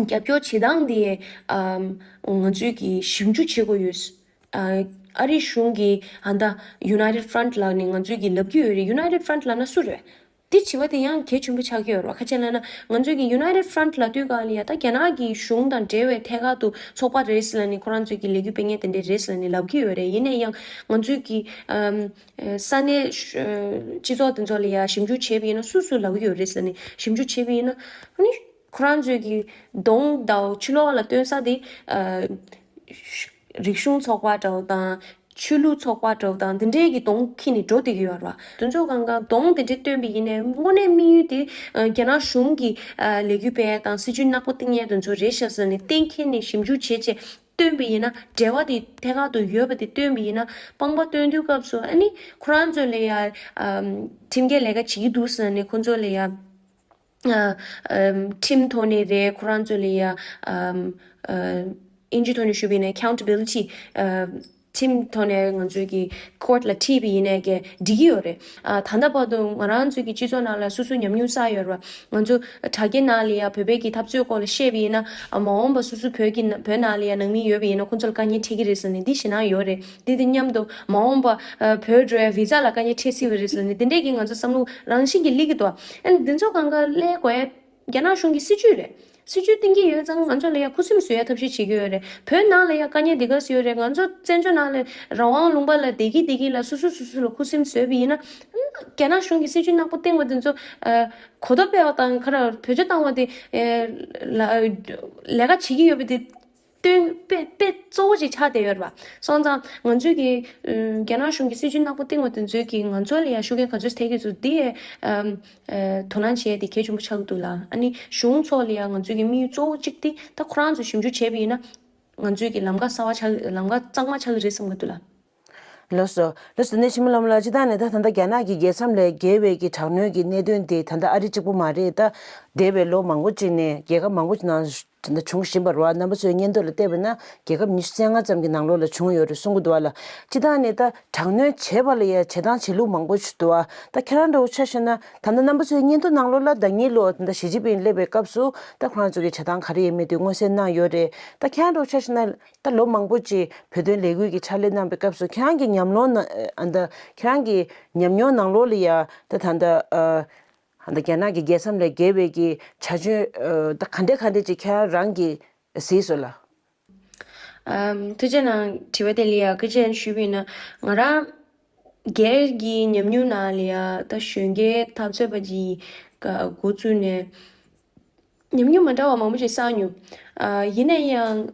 རྒྱབ་སྐྱོར་བྱེད་སྟངས་དེ་ཨམ་ང་ཚོས་ཀྱི་ཞིབ་འཇུག་བྱེད་དགོས་ཡོད། ཨ་ཨ་རི་གཞུང་གིས་ཨ་ད་United Front་ལབ་ནས་ང་ཚོས་ཀྱི་ལབ་ཀྱི་ཡོད་རེད། United Front་ལབ་ན་སུ་རེད། དེ་བྱེད་པ་དེ་ཡང་གལ་ཆེན་པོ་ཆགས་ཀྱི་ཡོད་རེད་བ། ཁ་ཆེ་ལབ་ན་ང་ཚོས་ཀྱི་United Front་ལབ་དུས་ག་ལ་ཡ་ད་རྒྱ་ནག་གི་གཞུང་དང་འབྲེལ་བའི་ཐད་ཀར་དུ་ཚོགས་པ་རེད་ཟེར་ལབ་ནས་ཁོ་རང་ཚོས་ཀྱི་ལས་འགུལ་སྤེལ་མཁན་དེ་འདྲས་རེད་ཟེར་ལབ་ནས་ལབ་ཀྱི་ཡོད་རེད། ཡིན་ན་ཡང་ང་ཚོས་ཀྱི་ཨམ་ས་གནས་སྤྱི་ཚོགས་དེ་ཚོ་ལ་ཡ་ཞིབ་འཇུག་བྱས་པ་ཡིན་ན་སུ་སུ་ལབ་ཀྱི་ཡོད་རེད་ཟེར་ནས་ཞིབ་འཇུག་བྱས་པ་ཡིན་ན་ཨ་ནི། ཁོ་རང་ཚོས་ཀྱི་གདོང་དང་ཕྱི་ལོགས་ལ་སྟོན་ས་དེ་ཨ་རིག་གཞུང་ཚོགས་པ་འདྲ་བོ་དང་ཆོས་ལུགས་ཚོགས་པ་འདྲ་བོ་དང་འདི་འདྲའི་གི་གདོང་འཁྱེར་ནས་འགྲོ་བསྡད་ཀྱི་ཡོད་རེད་བ། དེ་ཚོ་གང་ག་གདོང་དེ་འདྲའི་སྟོན་པ་ཡིན་ནའི་དངོས་གནས་དམིགས་ཡུལ་དེ་ཨ་རྒྱ་ནག་གཞུང་གི་ཨ་ལས་འགུལ་སྤེལ་ཡ་དང་སྲིད་ཇུས་ནག་པོ་བཏིང་ཡ་དེ་ཚོ་རེད་ཤག་ཟེར་ནས་གཏན་འཁེལ་ནས་ཞིབ་འཇུག་བྱས་རྗེས། སྟོན་པ་ཡིན་ན་འབྲེལ་བ་དེ་ཐད་ཀར་དུ་ཡོད་པ་དེ་སྟོན་པ་ཡིན་ན། དཔང་པ་སྟོན་དུས་སྐབས་སུ་ཨ་ནི་ཁོ་རང་ཚོ་ལ་ཡ་ཨམ་ཁྲིམས་འགལ་ལས་ཀ་བྱེད་ཀྱི་འདུག་ཟེར་ནས་ཁོ་ཚོ་ལ་ཡ་ཨ་ཨམ་ཁྲིམས་ཐོག་ནས་རེད། ཁོ་རང་ཚོ་ལ་ཡ་ཨམ་ཨ་ཨིན་ཇི་ཐོག་ནས་ཞུས་པ་ཡིན་ན་ཨ་ཁའུན་ཊ་བི་ལི་ཊི། ཨ་ཁྲིམས་ཐོག་ནས་ང་ཚོའི་གི་ཁོར་ཊ་ལ་ཁྲིད་པ་ཡིན་ནའི་གི་འགྲིག་གི་ཡོད་རེད། ཨ་ད་ལྟ་བར་དུ་ང་རང་ཚོའི་གི་སྤྱི་ཚོགས་ནང་ལ་སོ་སོ་ཉམས་མྱོང་བསགས་ཡོད་རེད་བ། ང་ཚོ་དྲ་རྒྱའི་ནང་ལ་ཡ་བོད་པའི་གི་འཐབ་རྩོད་སྐོར་ལ་བཤད་པ་ཡིན་ན། ཨ་མ་འོངས་པ་སོ་སོ་བོད་ཀྱི་ན་བོད་ནང་ལ་ཡ་ནང་མི་ཡོད་པ་ཡིན་ན་ཁོང་ཚོ་ལ་དཀའ་ངལ་འཕྲད་ཀྱི་རེད་ཟེར་ནས་འདི་ཞེད་སྣང་ཡོད་རེད། འདི་དང་མཉམ་དུ་མ་འོངས་པ་ཨ་བོད་འགྲོ་ཡ་བི་ཛ་ལ་དཀའ་ངལ་འཕྲད་སྲིད་པ་རེད་ཟེར་ནས་འདི་འདྲས་ཀྱི་ང་ཚོ་བསམ་བློ་རང་བཞིན་གྱིས་སླེབས་ཀྱི་འདུག་ཨ་ནི་འདི་ཚོ་སྒང་ག་སླེབས་དགོས་ཡ་རྒྱ་ནག་གཞུང་གི་སྲིད་ཇུས་རེད། སྲིད་ཇུས་བཏིང་གི་ཡོད་ཙང་ང་ཚོ་ལ་ཡ་ཁུ་སིམ་བཟོ་ཡ་ཐབས་ཤེས་བྱེད་ཀྱི་ཡོད་རེད། བོད་ནང་ལ་ཡ་དཀའ་ངལ་འདི་ག་ཙམ་ཡོད་རེད། ང་ཚོ་བཙན་བྱོལ་ནང་ལ་རང་དབང་ལུང་པ་ལ་བསྡད་ཀྱི་བསྡད་ཀྱི་ལ་སོ་སོ་སོ་སོ་ལ་ཁུ་སིམ་བཟོས་པ་ཡིན་ན། རྒྱ་ནག་གཞུང་གི་སྲིད་ཇུས་ནག་པོ་བཏིང་བ་དེ་ཚོ་ཨ་གོ་རྟོགས་སྤེལ་བ་དང་ག་རེ་བེད་སྤྱོད་བཏང་བ་དེ་ཨ་ལ་ལས་ཀ་བྱེད་ཀྱི་ཡོད་པ་དེ་སྟོན་དཔེ་དཔེ་གཙོ་བོ་ཅིག་ཆགས་བསྡད་ཡོད་རེད་བ། སོང་ཙང་ང་ཚོས་ཀྱི་ཨ་རྒྱ་ནག་གཞུང་གི་སྲིད་ཇུས་ནག་པོ་བཏིང་བ་དེ་ཚོས་ཀྱི་ང་ཚོ་ལ་ཡ་ཤུགས་རྐྱེན་ག་ཚོད་ཐེབས་ཀྱི་འདུག་དེ་ཨ་ཨ་དོ་སྣང་བྱེད་ཡ་དེ་གལ་ཆེན་པོ་ཆགས་ཀྱི་འདུག་ལ། ཨ་ནི་གཞུང་ཚོ་ལ་ཡ་ང་ཚོས་ཀྱི་དམིགས་ཡུལ་གཙོ་བོ་གཅིག་དེ་ད་ཁོ་རང་ཚོས་ཞིབ་འཇུག་བྱས་པ་ཡིན་ན་ང་ཚོས་ཀྱི་ལམ་ཁ་གསར་བ་ཆགས་ལམ་ཁ་གཙང་མ་ཆགས་ཀྱི་རེད་བསམ་གྱི་འདུག་ལ། ལགས་སོ། ལགས་སོ། དེ་ནས་ཆེན་མོ་ལྷ་མོ་ལགས། སྤྱིར་བཏང་ནས་ད་ད་ལྟ་རྒྱ་ནག་གི་རྒྱལ་མཚམས་ལས་བརྒལ་བའི་གི་དྲག་གནོན་གྱི་གནད་དོན་དེ་ད་ལྟ་ཨ་རི་གཅིག་པུ་མ་རེད། ད་འདས་པའི་ལོ་མང་པོ་ཅིག་ནས་རྒྱལ་ཁབ་མང་པོ་ཅིག་ནང་ད་ལྟ་བྱུང་བཞིན་པ་རེད་བ། རྣམ་པ་ཚོའི་སྙན་ཐོ་ལ་བལྟས་པ་ན་རྒྱལ་ཁབ་ཉི་ཤུ་རྩ་ལྔ་ཙམ་གྱི་ནང་ལོགས་ལ་བྱུང་ཡོད་རེད་གསུང་གི་འདུག་བ་ལ། སྤྱིར་བཏང་ནས་ད་དྲག་གནོན་བྱས་པ་ལ་ཡ་བྱེད་སྟངས་བྱེད་ལུགས་མང་པོ་ཞིག་འདུག་བ། ད་ཁྱེད་རང་འདྲ་བོ་ཆ་བཞག་ན་ད་ལྟ་རྣམ་པ་ཚོའི་སྙན་ཐོ་ནང་ལོགས་ལ་ཟླ་ཉིན་ལོ་ད་ཞི་ཅིན་ཕིང་སླེབས་པའི་སྐབས་སུ་ད་ཁོ་རང་ཚོ་གི་བྱེད་སྟངས་ག་རེ་ཡིན་མིན་དེ་མངོན་གསལ་གནང་ཡོད་རེད། ད་ཁྱེད་རང་འདྲ་བོ་ཆ་བཞག་ན། ད་ལོ་མང་པོ་ཅིག་བོད་དོན་ལས་འགུལ་གྱི་ཕྱག་ལས་གནང་པའི་སྐབས་སུ་ཁྱེད་རང་གི་ཉམས་མྱོང་ན་ཨ་ད་ཁྱེད་རང་གི་ཉམས་མྱོང་ནང་ལོགས་ལ་ཡ་ད་ད་ད་ཨ་ད་རྒྱ་ནག་གི་རྒྱལ་མཚམས་ལས་བརྒལ་བའི་གི་བྱ་སྤྱོད་ཨ་ད་ག་འདྲ་ག་འདྲ་ཅིག་ཁྱེད་རང་གིས་གཟིགས་སོང་ལ། ཨམ་ཐུགས་རྗེ་གནང་། དྲི་བ་དེ་ལ་ཡ་སྐད་ཆ་ཞུས་པ་ཡིན་ན། ང་རང་སྒེར་གྱི་ཉམས་མྱོང་ནང་ལ་ཡ་ད་གཞོན་སྐྱེས་འཐབ་རྩོད་པ་ཅིག་འགོ་བཙུགས་ནས། ཉམས་མྱོང་མ་འདྲ་བ་མང་པོ་ཞིག་བསགས་མྱོང་། ཨ་ཡིན་ན་ཡང་།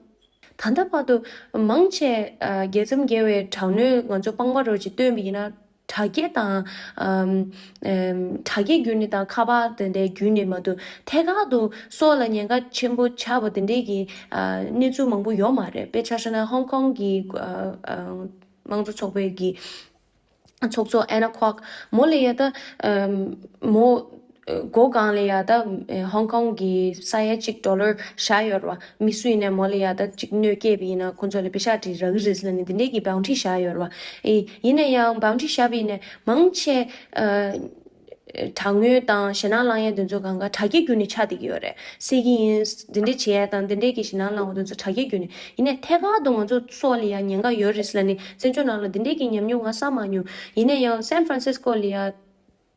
ད་ལྟ་བར་དུ་མང་ཆེ་ཨ་རྒྱལ་མཚམས་བརྒལ་བའི་དྲག་གནོན་ང་ཚོ་དཔང་པ་རོགས་ཀྱིས་བཏོན་པ་ཡིན་ན་དྲ་རྒྱ་དང་ཨམ་ཨམ་དྲ་རྒྱའི་བརྒྱུད་ནས་དང་ཁ་པར་དེ་འདྲའི་བརྒྱུད་ནས་མ་གཏོགས་ཐད་ཀར་དུ་སྲོག་ལ་ཉེན་ཁ་ཆེན་པོ་ཆགས་པ་དེ་འདྲའི་གི་ཨ་གནས་ཚུལ་མང་པོ་ཡོད་མ་རེད། དཔེ་ཆ་བཞག་ན་ཧོང་ཀོང་གི་ཨ་ཨ་དམངས་གཙོ་ཚོགས་པའི་གི་ཚོགས་གཙོ་ཨེ་ན་ཁོག་མོ་ལ་ཡ་ད་ཨམ་མོ་མགོ་སྒང་ལ་ཡ་ད་ཧོང་ཀོང་གི་ས་ཡ་གཅིག་ཌོ་ལར་བཞག་ཡོད་རེད་བ། མི་སུ་ཡིན་ནའི་མོ་ལ་ཡ་ད་གཅིག་གནོད་སྐྱེལ་བ་ཡིན་ན་ཁོང་ཚོ་ལ་པེ་ཤག་དེ་རག་གི་རེད་ཟེར་ནས་འདི་འདྲའི་གི་བའུན་ཌི་རི་བཞག་ཡོད་རེད་བ། ཨེ་ཡིན་ན་ཡང་བའུན་ཌི་རི་བཞག་པ་ཡིན་ནའི་མང་ཆེ་ཨ་དྲག་གནོན་དང་ཞེད་སྣང་བསླང་ཡ་དེ་ཚོ་སྒང་ག་དྲ་རྒྱའི་བརྒྱུད་ནས་ཆགས་བསྡད་ཀྱི་ཡོད་རེད། བསད་ཀྱི་ཡིན། འདི་འདྲ་བྱེད་ཡ་དང་འདི་འདྲའི་གི་ཞེད་སྣང་བསླང་བ་དེ་ཚོ་དྲ་རྒྱའི་བརྒྱུད་ནས། ཡིན་ནའི་ཐད་ཀར་དུ་ང་ཚོ་སྲོག་ལ་ཡ་ཉེན་ཁ་ཡོད་རེད་ཟེར་ནས་བཙན་བྱོལ་ནང་ལ་འདི་འདྲའི་གི་ཉམས་མྱོང་ང་བསགས་མ་མྱོང་། ཡིན་ན་ཡང་སན་ཧྥ་རན་སིས་ཀོ་ལ་ཡ་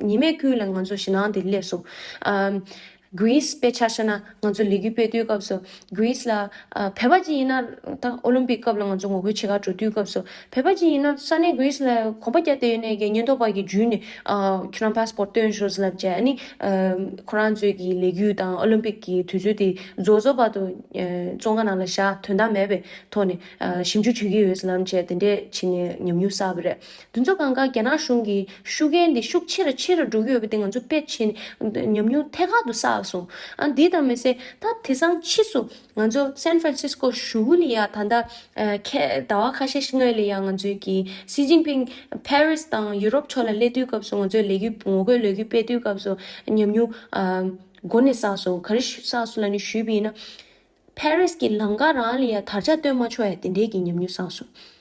ཉི་མའི་དཀྱིལ་ལ་ང་ཚོ་ཞེད་སྣང་དེ་སླེབས་སོང་། ཨམ་གྷི་རིས་དཔེ་ཆ་བཞག་ན་ང་ཚོ་ལས་འགུལ་སྤེལ་དུས་སྐབས་སུ་གྷི་རིས་ལ་ཨ་བོད་པ་ཅིག་ཡིན་ན་ད་ཨོ་ལིམ་པིག་སྐབས་ལ་ང་ཚོ་ངོ་རྒོལ་བྱེད་གར་འགྲོ་དུས་སྐབས་སུ་བོད་པ་ཅིག་ཡིན་ན་ས་གནས་གྷི་རིས་ལ་གོམ་པ་རྒྱག་བསྡད་ཡོད་ནའི་གི་ཉེན་རྟོག་པ་གིས་འཇུས་ནས་ཨ་ཁྱོད་རང་པཱ་སི་པོར་སྟོན་ཤོག་ཟེར་ལབ་བྱས། ཨ་ནི་ཨ་ཁོ་རང་ཚོའི་གི་ལས་འགུལ་དང་ཨོ་ལིམ་པིག་གི་དུས་ཚོད་དེ་རྫོགས་རྫོགས་བར་དུ་ཨ་བཙོན་ཁང་ནང་ལ་བཞག་དོན་དག་མེད་པའི་ཐོག་ནས་ཨ་ཞིབ་འཇུག་བྱེད་ཀྱི་ཡོད་ཟེར་ལབ་བྱས་དེ་འདྲས་བྱས་ནས་ཉམས་མྱོང་བསགས་པ་རེད། དེ་ཚོ་སྒང་ག་རྒྱ་ནག་གཞུང་གི་ཤུགས་རྐྱེན་དེ་ཤུགས་ཆེ་རུ་ཆེ་རུ་འགྲོ་གི་ཡོད་པ་དེ་ང་ཚོ་དཔེ་ཆེ་ནས་ཉམས་མྱོང་ཐད་ཀར་དུ་བསགས་སོང་། ཨ་འདི་དང་མི་ཚད་ད་དེང་སང་ཕྱིས་སུ་ང་ཚོ་སན་ཧྥ་རན་སིས་ཀོ་གཞུག་གུ་ལ་ཡ་ད་ལྟ་ཨ་ཁ་ཟླ་བ་ཁ་ཤས་ཤིག་སྔོན་ལ་ཡ་ང་ཚོའི་གི་ཞི་ཅིན་ཕིང་ཕ་རིས་དང་ཡུ་རོབ་ཕྱོགས་ལ་སླེབས་དུས་སྐབས་སུ་ང་ཚོའི་ལས་འགུལ་ངོ་རྒོལ་ལས་འགུལ་སྤེལ་དུས་སྐབས་སུ་ཉམས་མྱོང་ཨ་མགོ་ནས་བསགས་སོང་། ག་རེ་བསགས་སོང་ལབ་ནས་ཞུས་པ་ཡིན་ན། ཕ་རིས་ཀྱི་ལམ་ཁ་རང་ལ་ཡ་དར་ཆ་སྟོན་མ་ཆོག་ཡ་དེ་འདྲའི་གི་ཉམས་མྱོང་བསགས་སོང་།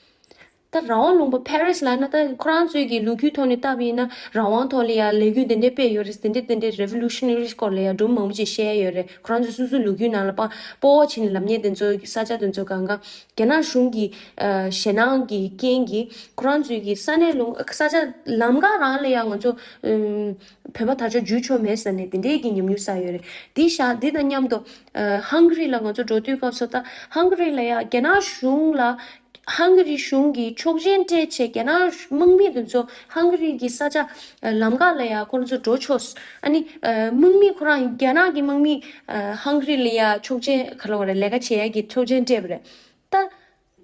ད་རང་དབང་ལུང་པ་ཕ་རིས་ལབ་ན་ད་ཁོ་རང་ཚོའི་གི་ལོ་རྒྱུས་ཐོག་ནས་བལྟས་པ་ཡིན་ན་རང་དབང་ཐོག་ལ་ཡ་ལས་འགུལ་དེ་འདྲས་སྤེལ་ཡོད་རེད། དེ་འདྲས་དེ་འདྲས་རེ་ཝོ་ལུ་ཤན་ནེ་རི་སྐོར་ལ་ཡ་སྒྲུང་མང་པོ་ཅིག་བཤད་ཡོད་རེད། ཁོ་རང་ཚོ་སོ་སོའི་ལོ་རྒྱུས་ནང་ལ་པ་སྤོ་བོ་བྱས་ནས་ལབ་མཁན་དེ་ཚོ་ས་ཆ་དེ་ཚོ་སྒང་ག་རྒྱ་ནག་གཞུང་གི་ཨ་ཞེད་སྣང་གི་རྐྱེན་གྱིས་ཁོ་རང་ཚོའི་གི་ས་གནས་ལུང་ས་ཆ་ལམ་ཁ་རང་ལ་ཡ་ང་ཚོ་ཨུམ་བོད་པ་དར་ཆ་འཇུ་ཆོག་མེད་ཟེར་ནས་དེ་འདྲའི་གི་ཉམས་མྱོང་བསགས་ཡོད་རེད། དེ་ཤ་དེ་དང་མཉམ་དུ་ཨ་ཧང་ག་རི་ལ་ང་ཚོ་འགྲོ་དུས་སྐབས་སུ་ད་ཧང་ག་རི་ལ་ཡ་རྒྱ་ནག་གཞུང་ལ་ཧང་ག་རི་གཞུང་གིས་ཆོག་མཆན་སྤྲད་བྱས་རྒྱ་ནག་དམག་མི་དེ་ཚོ་ཧང་ག་རི་གི་ས་ཆ་ལམ་ཁ་ལ་ཡ་ཁོ་རང་ཚོ་འགྲོ་ཆོག་ཨ་ནི་དམག་མི་ཁོ་རང་རྒྱ་ནག་གི་དམག་མི་ཧང་ག་རི་ལ་ཡ་ཆོག་མཆན་ག་ལ་བ་རེད་ལས་ཀ་བྱེད་ཡ་གི་ཆོག་མཆན་སྤྲད་པ་རེད། ད་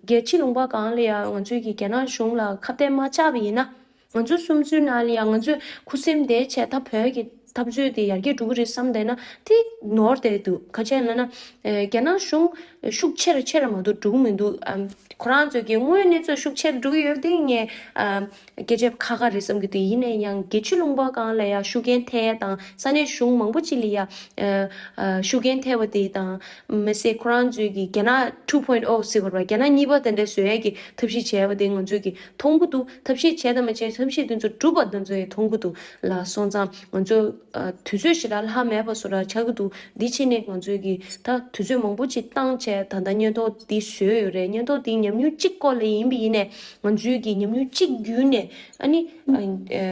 རྒྱལ་སྤྱི་ལུང་པ་སྒང་ལ་ཡ་ང་ཚོས་ཀྱི་རྒྱ་ནག་གཞུང་ལ་ཁ་གཏད་མ་བཅག་པ་ཡིན་ན། ང་ཚོ་སུམ་ཅུ་ནང་ལ་ཡང་ང་ཚོས་ཁུ་སིམ་དེ་བྱས་ད་བོད་ཀྱི་ འཐབ་རྩོད་དེ་ཡར་རྒྱས་འགྲོ་གི་རེད་བསམ་བསྡད་ན་དེ་ནོར་བསྡད་འདུག་ག་ཅི་ལབ་ན། ཨ་རྒྱ་ནག་གཞུང་ཤུགས་ཆེ་རུ་ཆེ་རུ་མ་གཏོགས་འགྲོ་གི་མི་འདུག་ཨ་ཁོ་རང་ཚོས་ཀྱི་དངོས་གནས་ཚོ་ཤུགས་ཆེ་རུ་འགྲོ་གི་ཡོད་དེ་ངས་ཨ་སྐད་ཆ་ཁ་ཁ་རེད་བསམ་གྱི་འདུག་ཡིན་ན་ཡང་རྒྱལ་སྤྱི་ལུང་པ་སྒང་ལ་ཡང་ཤུགས་རྐྱེན་ཐེབས་དང་ས་གནས་གཞུང་མང་པོ་ཅིག་ལ་ཡང་ཨ་ཨ་ཤུགས་རྐྱེན་ཐེབས་པ་དེ་དང་མ་ཟད་ཁོ་རང་ཚོས་ཀྱི་རྒྱ་ནག་two point oh ཟེར་བ་རེད་པ། རྒྱ་ནག་གཉིས་པ་དེ་འདྲ་བཟོ་ཡས་ཀྱི་ཐབས་ཤེས་བྱས་པ་དེ་ང་ཚོས་ཀྱི་མཐོང་གི་འདུག་ཐབས་ཤེས་བྱས་དང་མ་བྱས་ཐབས་ཤེས་དེ་ཚོ་གྲུབ་པ་དེ་ཚོ་ཡང་མཐོང་གི་འདུག་ལ་སོང་ཙང་ང་ཚོ་ཨ་དུས་ཚོད་ཞེ་དྲག་ལྷག་མེད་པ་བཟོ་འདྲ་ཆགས་ཀྱི་འདུག་འདི་ཕྱིན་ནས་ང་ཚོས་ཀྱི་ད་དུས་ཚོད་མང་པོ་ཅིག་བཏང་བྱས་ད་ལྟ་སྙན་ཐོ་འདི་བཟོས་ཡོད་རེད། སྙན་ཐོ་འདི་ཉམས་མྱོང་གཅིག་སྐོར་ལ་ཡིན་པ་ཡིན་ནས་ང་ཚོས་ཀྱི་ཉམས་མྱོང་གཅིག་བརྒྱུད་ནས་ཨ་ནི་ཨ་ཨ་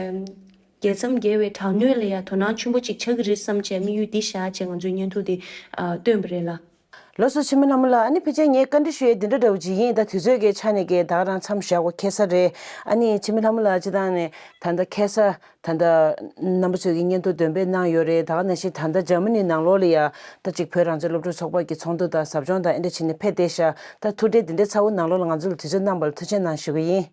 རྒྱལ་མཚམས་བརྒལ་བའི་དྲག་གནོན་ལ་ཡང་དོ་སྣང་ཆེན་པོ་ཅིག་ཆགས་ཀྱི་རེད་བསམ་བྱས་དམིགས་ཡུལ་འདི་བཞག་བྱས་ང་ཚོས་སྙན་ཐོ་འདི་ཨ་བཏོན་པ་རེད་ལ། ལགས་སོ། འཆི་མེད་ལྷ་མོ་ལགས། ཨ་ནི་ཕལ་ཆེར་ངས་བཀའ་འདྲི་ཞུ་ཡས་འདི་འདྲ་འདྲ་བོ་ཅིག་ཡིན། ད་དུས་ཚོད་ཀྱི་ཆ་ནས་ཀྱི་ད་ག་རང་མཚམས་བཞག་དགོས་ཁེལ་ས་རེད། ཨ་ནི་འཆི་མེད་ལྷ་མོ་ལགས་སྤྱིར་བཏང་ནས་ད་ལྟ་ཁ་སང་ད་ལྟ་རྣམ་པ་ཚོས་ཀྱི་སྙན་ཐོ་འདོན་སྤེལ་གནང་ཡོད་རེད། ད་ག་ནང་བཞིན་ད་ལྟ་འཇར་མ་ནི་ནང་ལོགས་ལ་ཡ་ད་ཅིག་བོད་རང་བཙན་སློབ་ཕྲུག་ཚོགས་པ་གི་ཚོགས་འདུ་དང་ཟབ་སྦྱོང་དང་ཨེ་འདྲ་བྱས་ནས་ཕེབས་བསྡད་ཤག་ད་ཐུགས་འཕྲད་འདི་འདྲའི་ཚ་བོ་ནང་ལོགས་ལ་ང་ཚོ་ལ་དུས་ཚོད་གནང་བ་ལ་ཐུགས་རྗེ་གནང་ཞུ་གི་ཡིན།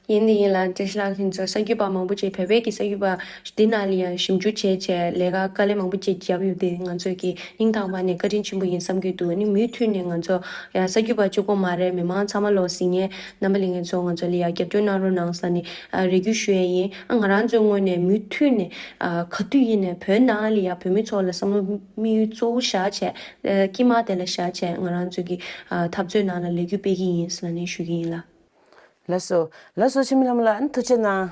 ཡིན་དེ་ཡིན་ལ་བཀྲ་ཤིས་ལགས། ཁྱེད་ཚོ་གསར་འགོད་པ་མང་པོ་ཅིག་བོད་པའི་གི་གསར་འགོད་པ་འདི་ནང་ལ་ཡང་ཞིབ་འཇུག་བྱས་བྱས་ལས་ཀ་དཀའ་ལས་མང་པོ་ཅིག་བརྒྱབ་ཡོད་དེ་ང་ཚོས་ཀྱི་སྙིང་ཐག་པ་ནས་བཀའ་དྲིན་ཆེན་པོ་ཡིན་བསམ་གྱི་འདུག་ཨ་ནི་མུ་མཐུད་ནས་ང་ཚོ་ཡང་གསར་འགོད་པ་གཅིག་པོ་མ་རེད། མི་མང་ཚང་མ་ལོ་གཟིགས་མཁན་རྣམ་པ་ལྷན་རྒྱས་ཚོ་ང་ཚོ་ལ་ཡང་རྒྱབ་སྐྱོར་གནང་རོགས་གནང་ཟེར་ནས་ཨ་རེ་སྐུལ་ཞུ་ཡས་ཡིན། ཨ་ང་རང་ཚོའི་ངོས་ནས་མུ་མཐུད་ནས་ཨ་ག་དུས་ཡིན་ནས་བོད་ནང་ལ་ཡང་བོད་མི་ཚོ་ལ་བསམ་བློ་དམིགས་ཡུལ་གཙོ་བོ་བཞག་བྱས་ཨ་དཀྱིལ་མ་དེ་ལ་བཞག་བྱས་ང་རང་ཚོ་གི་ཨ་འཐབ་རྩོད་ནང་ལ་ལས་འགུལ་སྤེལ་གྱི་ཡིན་ཟེར་ནས་ཞུ་གི་ཡིན་ལ། ལགས་སོ། ལགས་སོ། འཆི་མེད་ལྷ་མོ་ལགས། ཨ་ནི་ཐུགས་རྗེ་གནང་།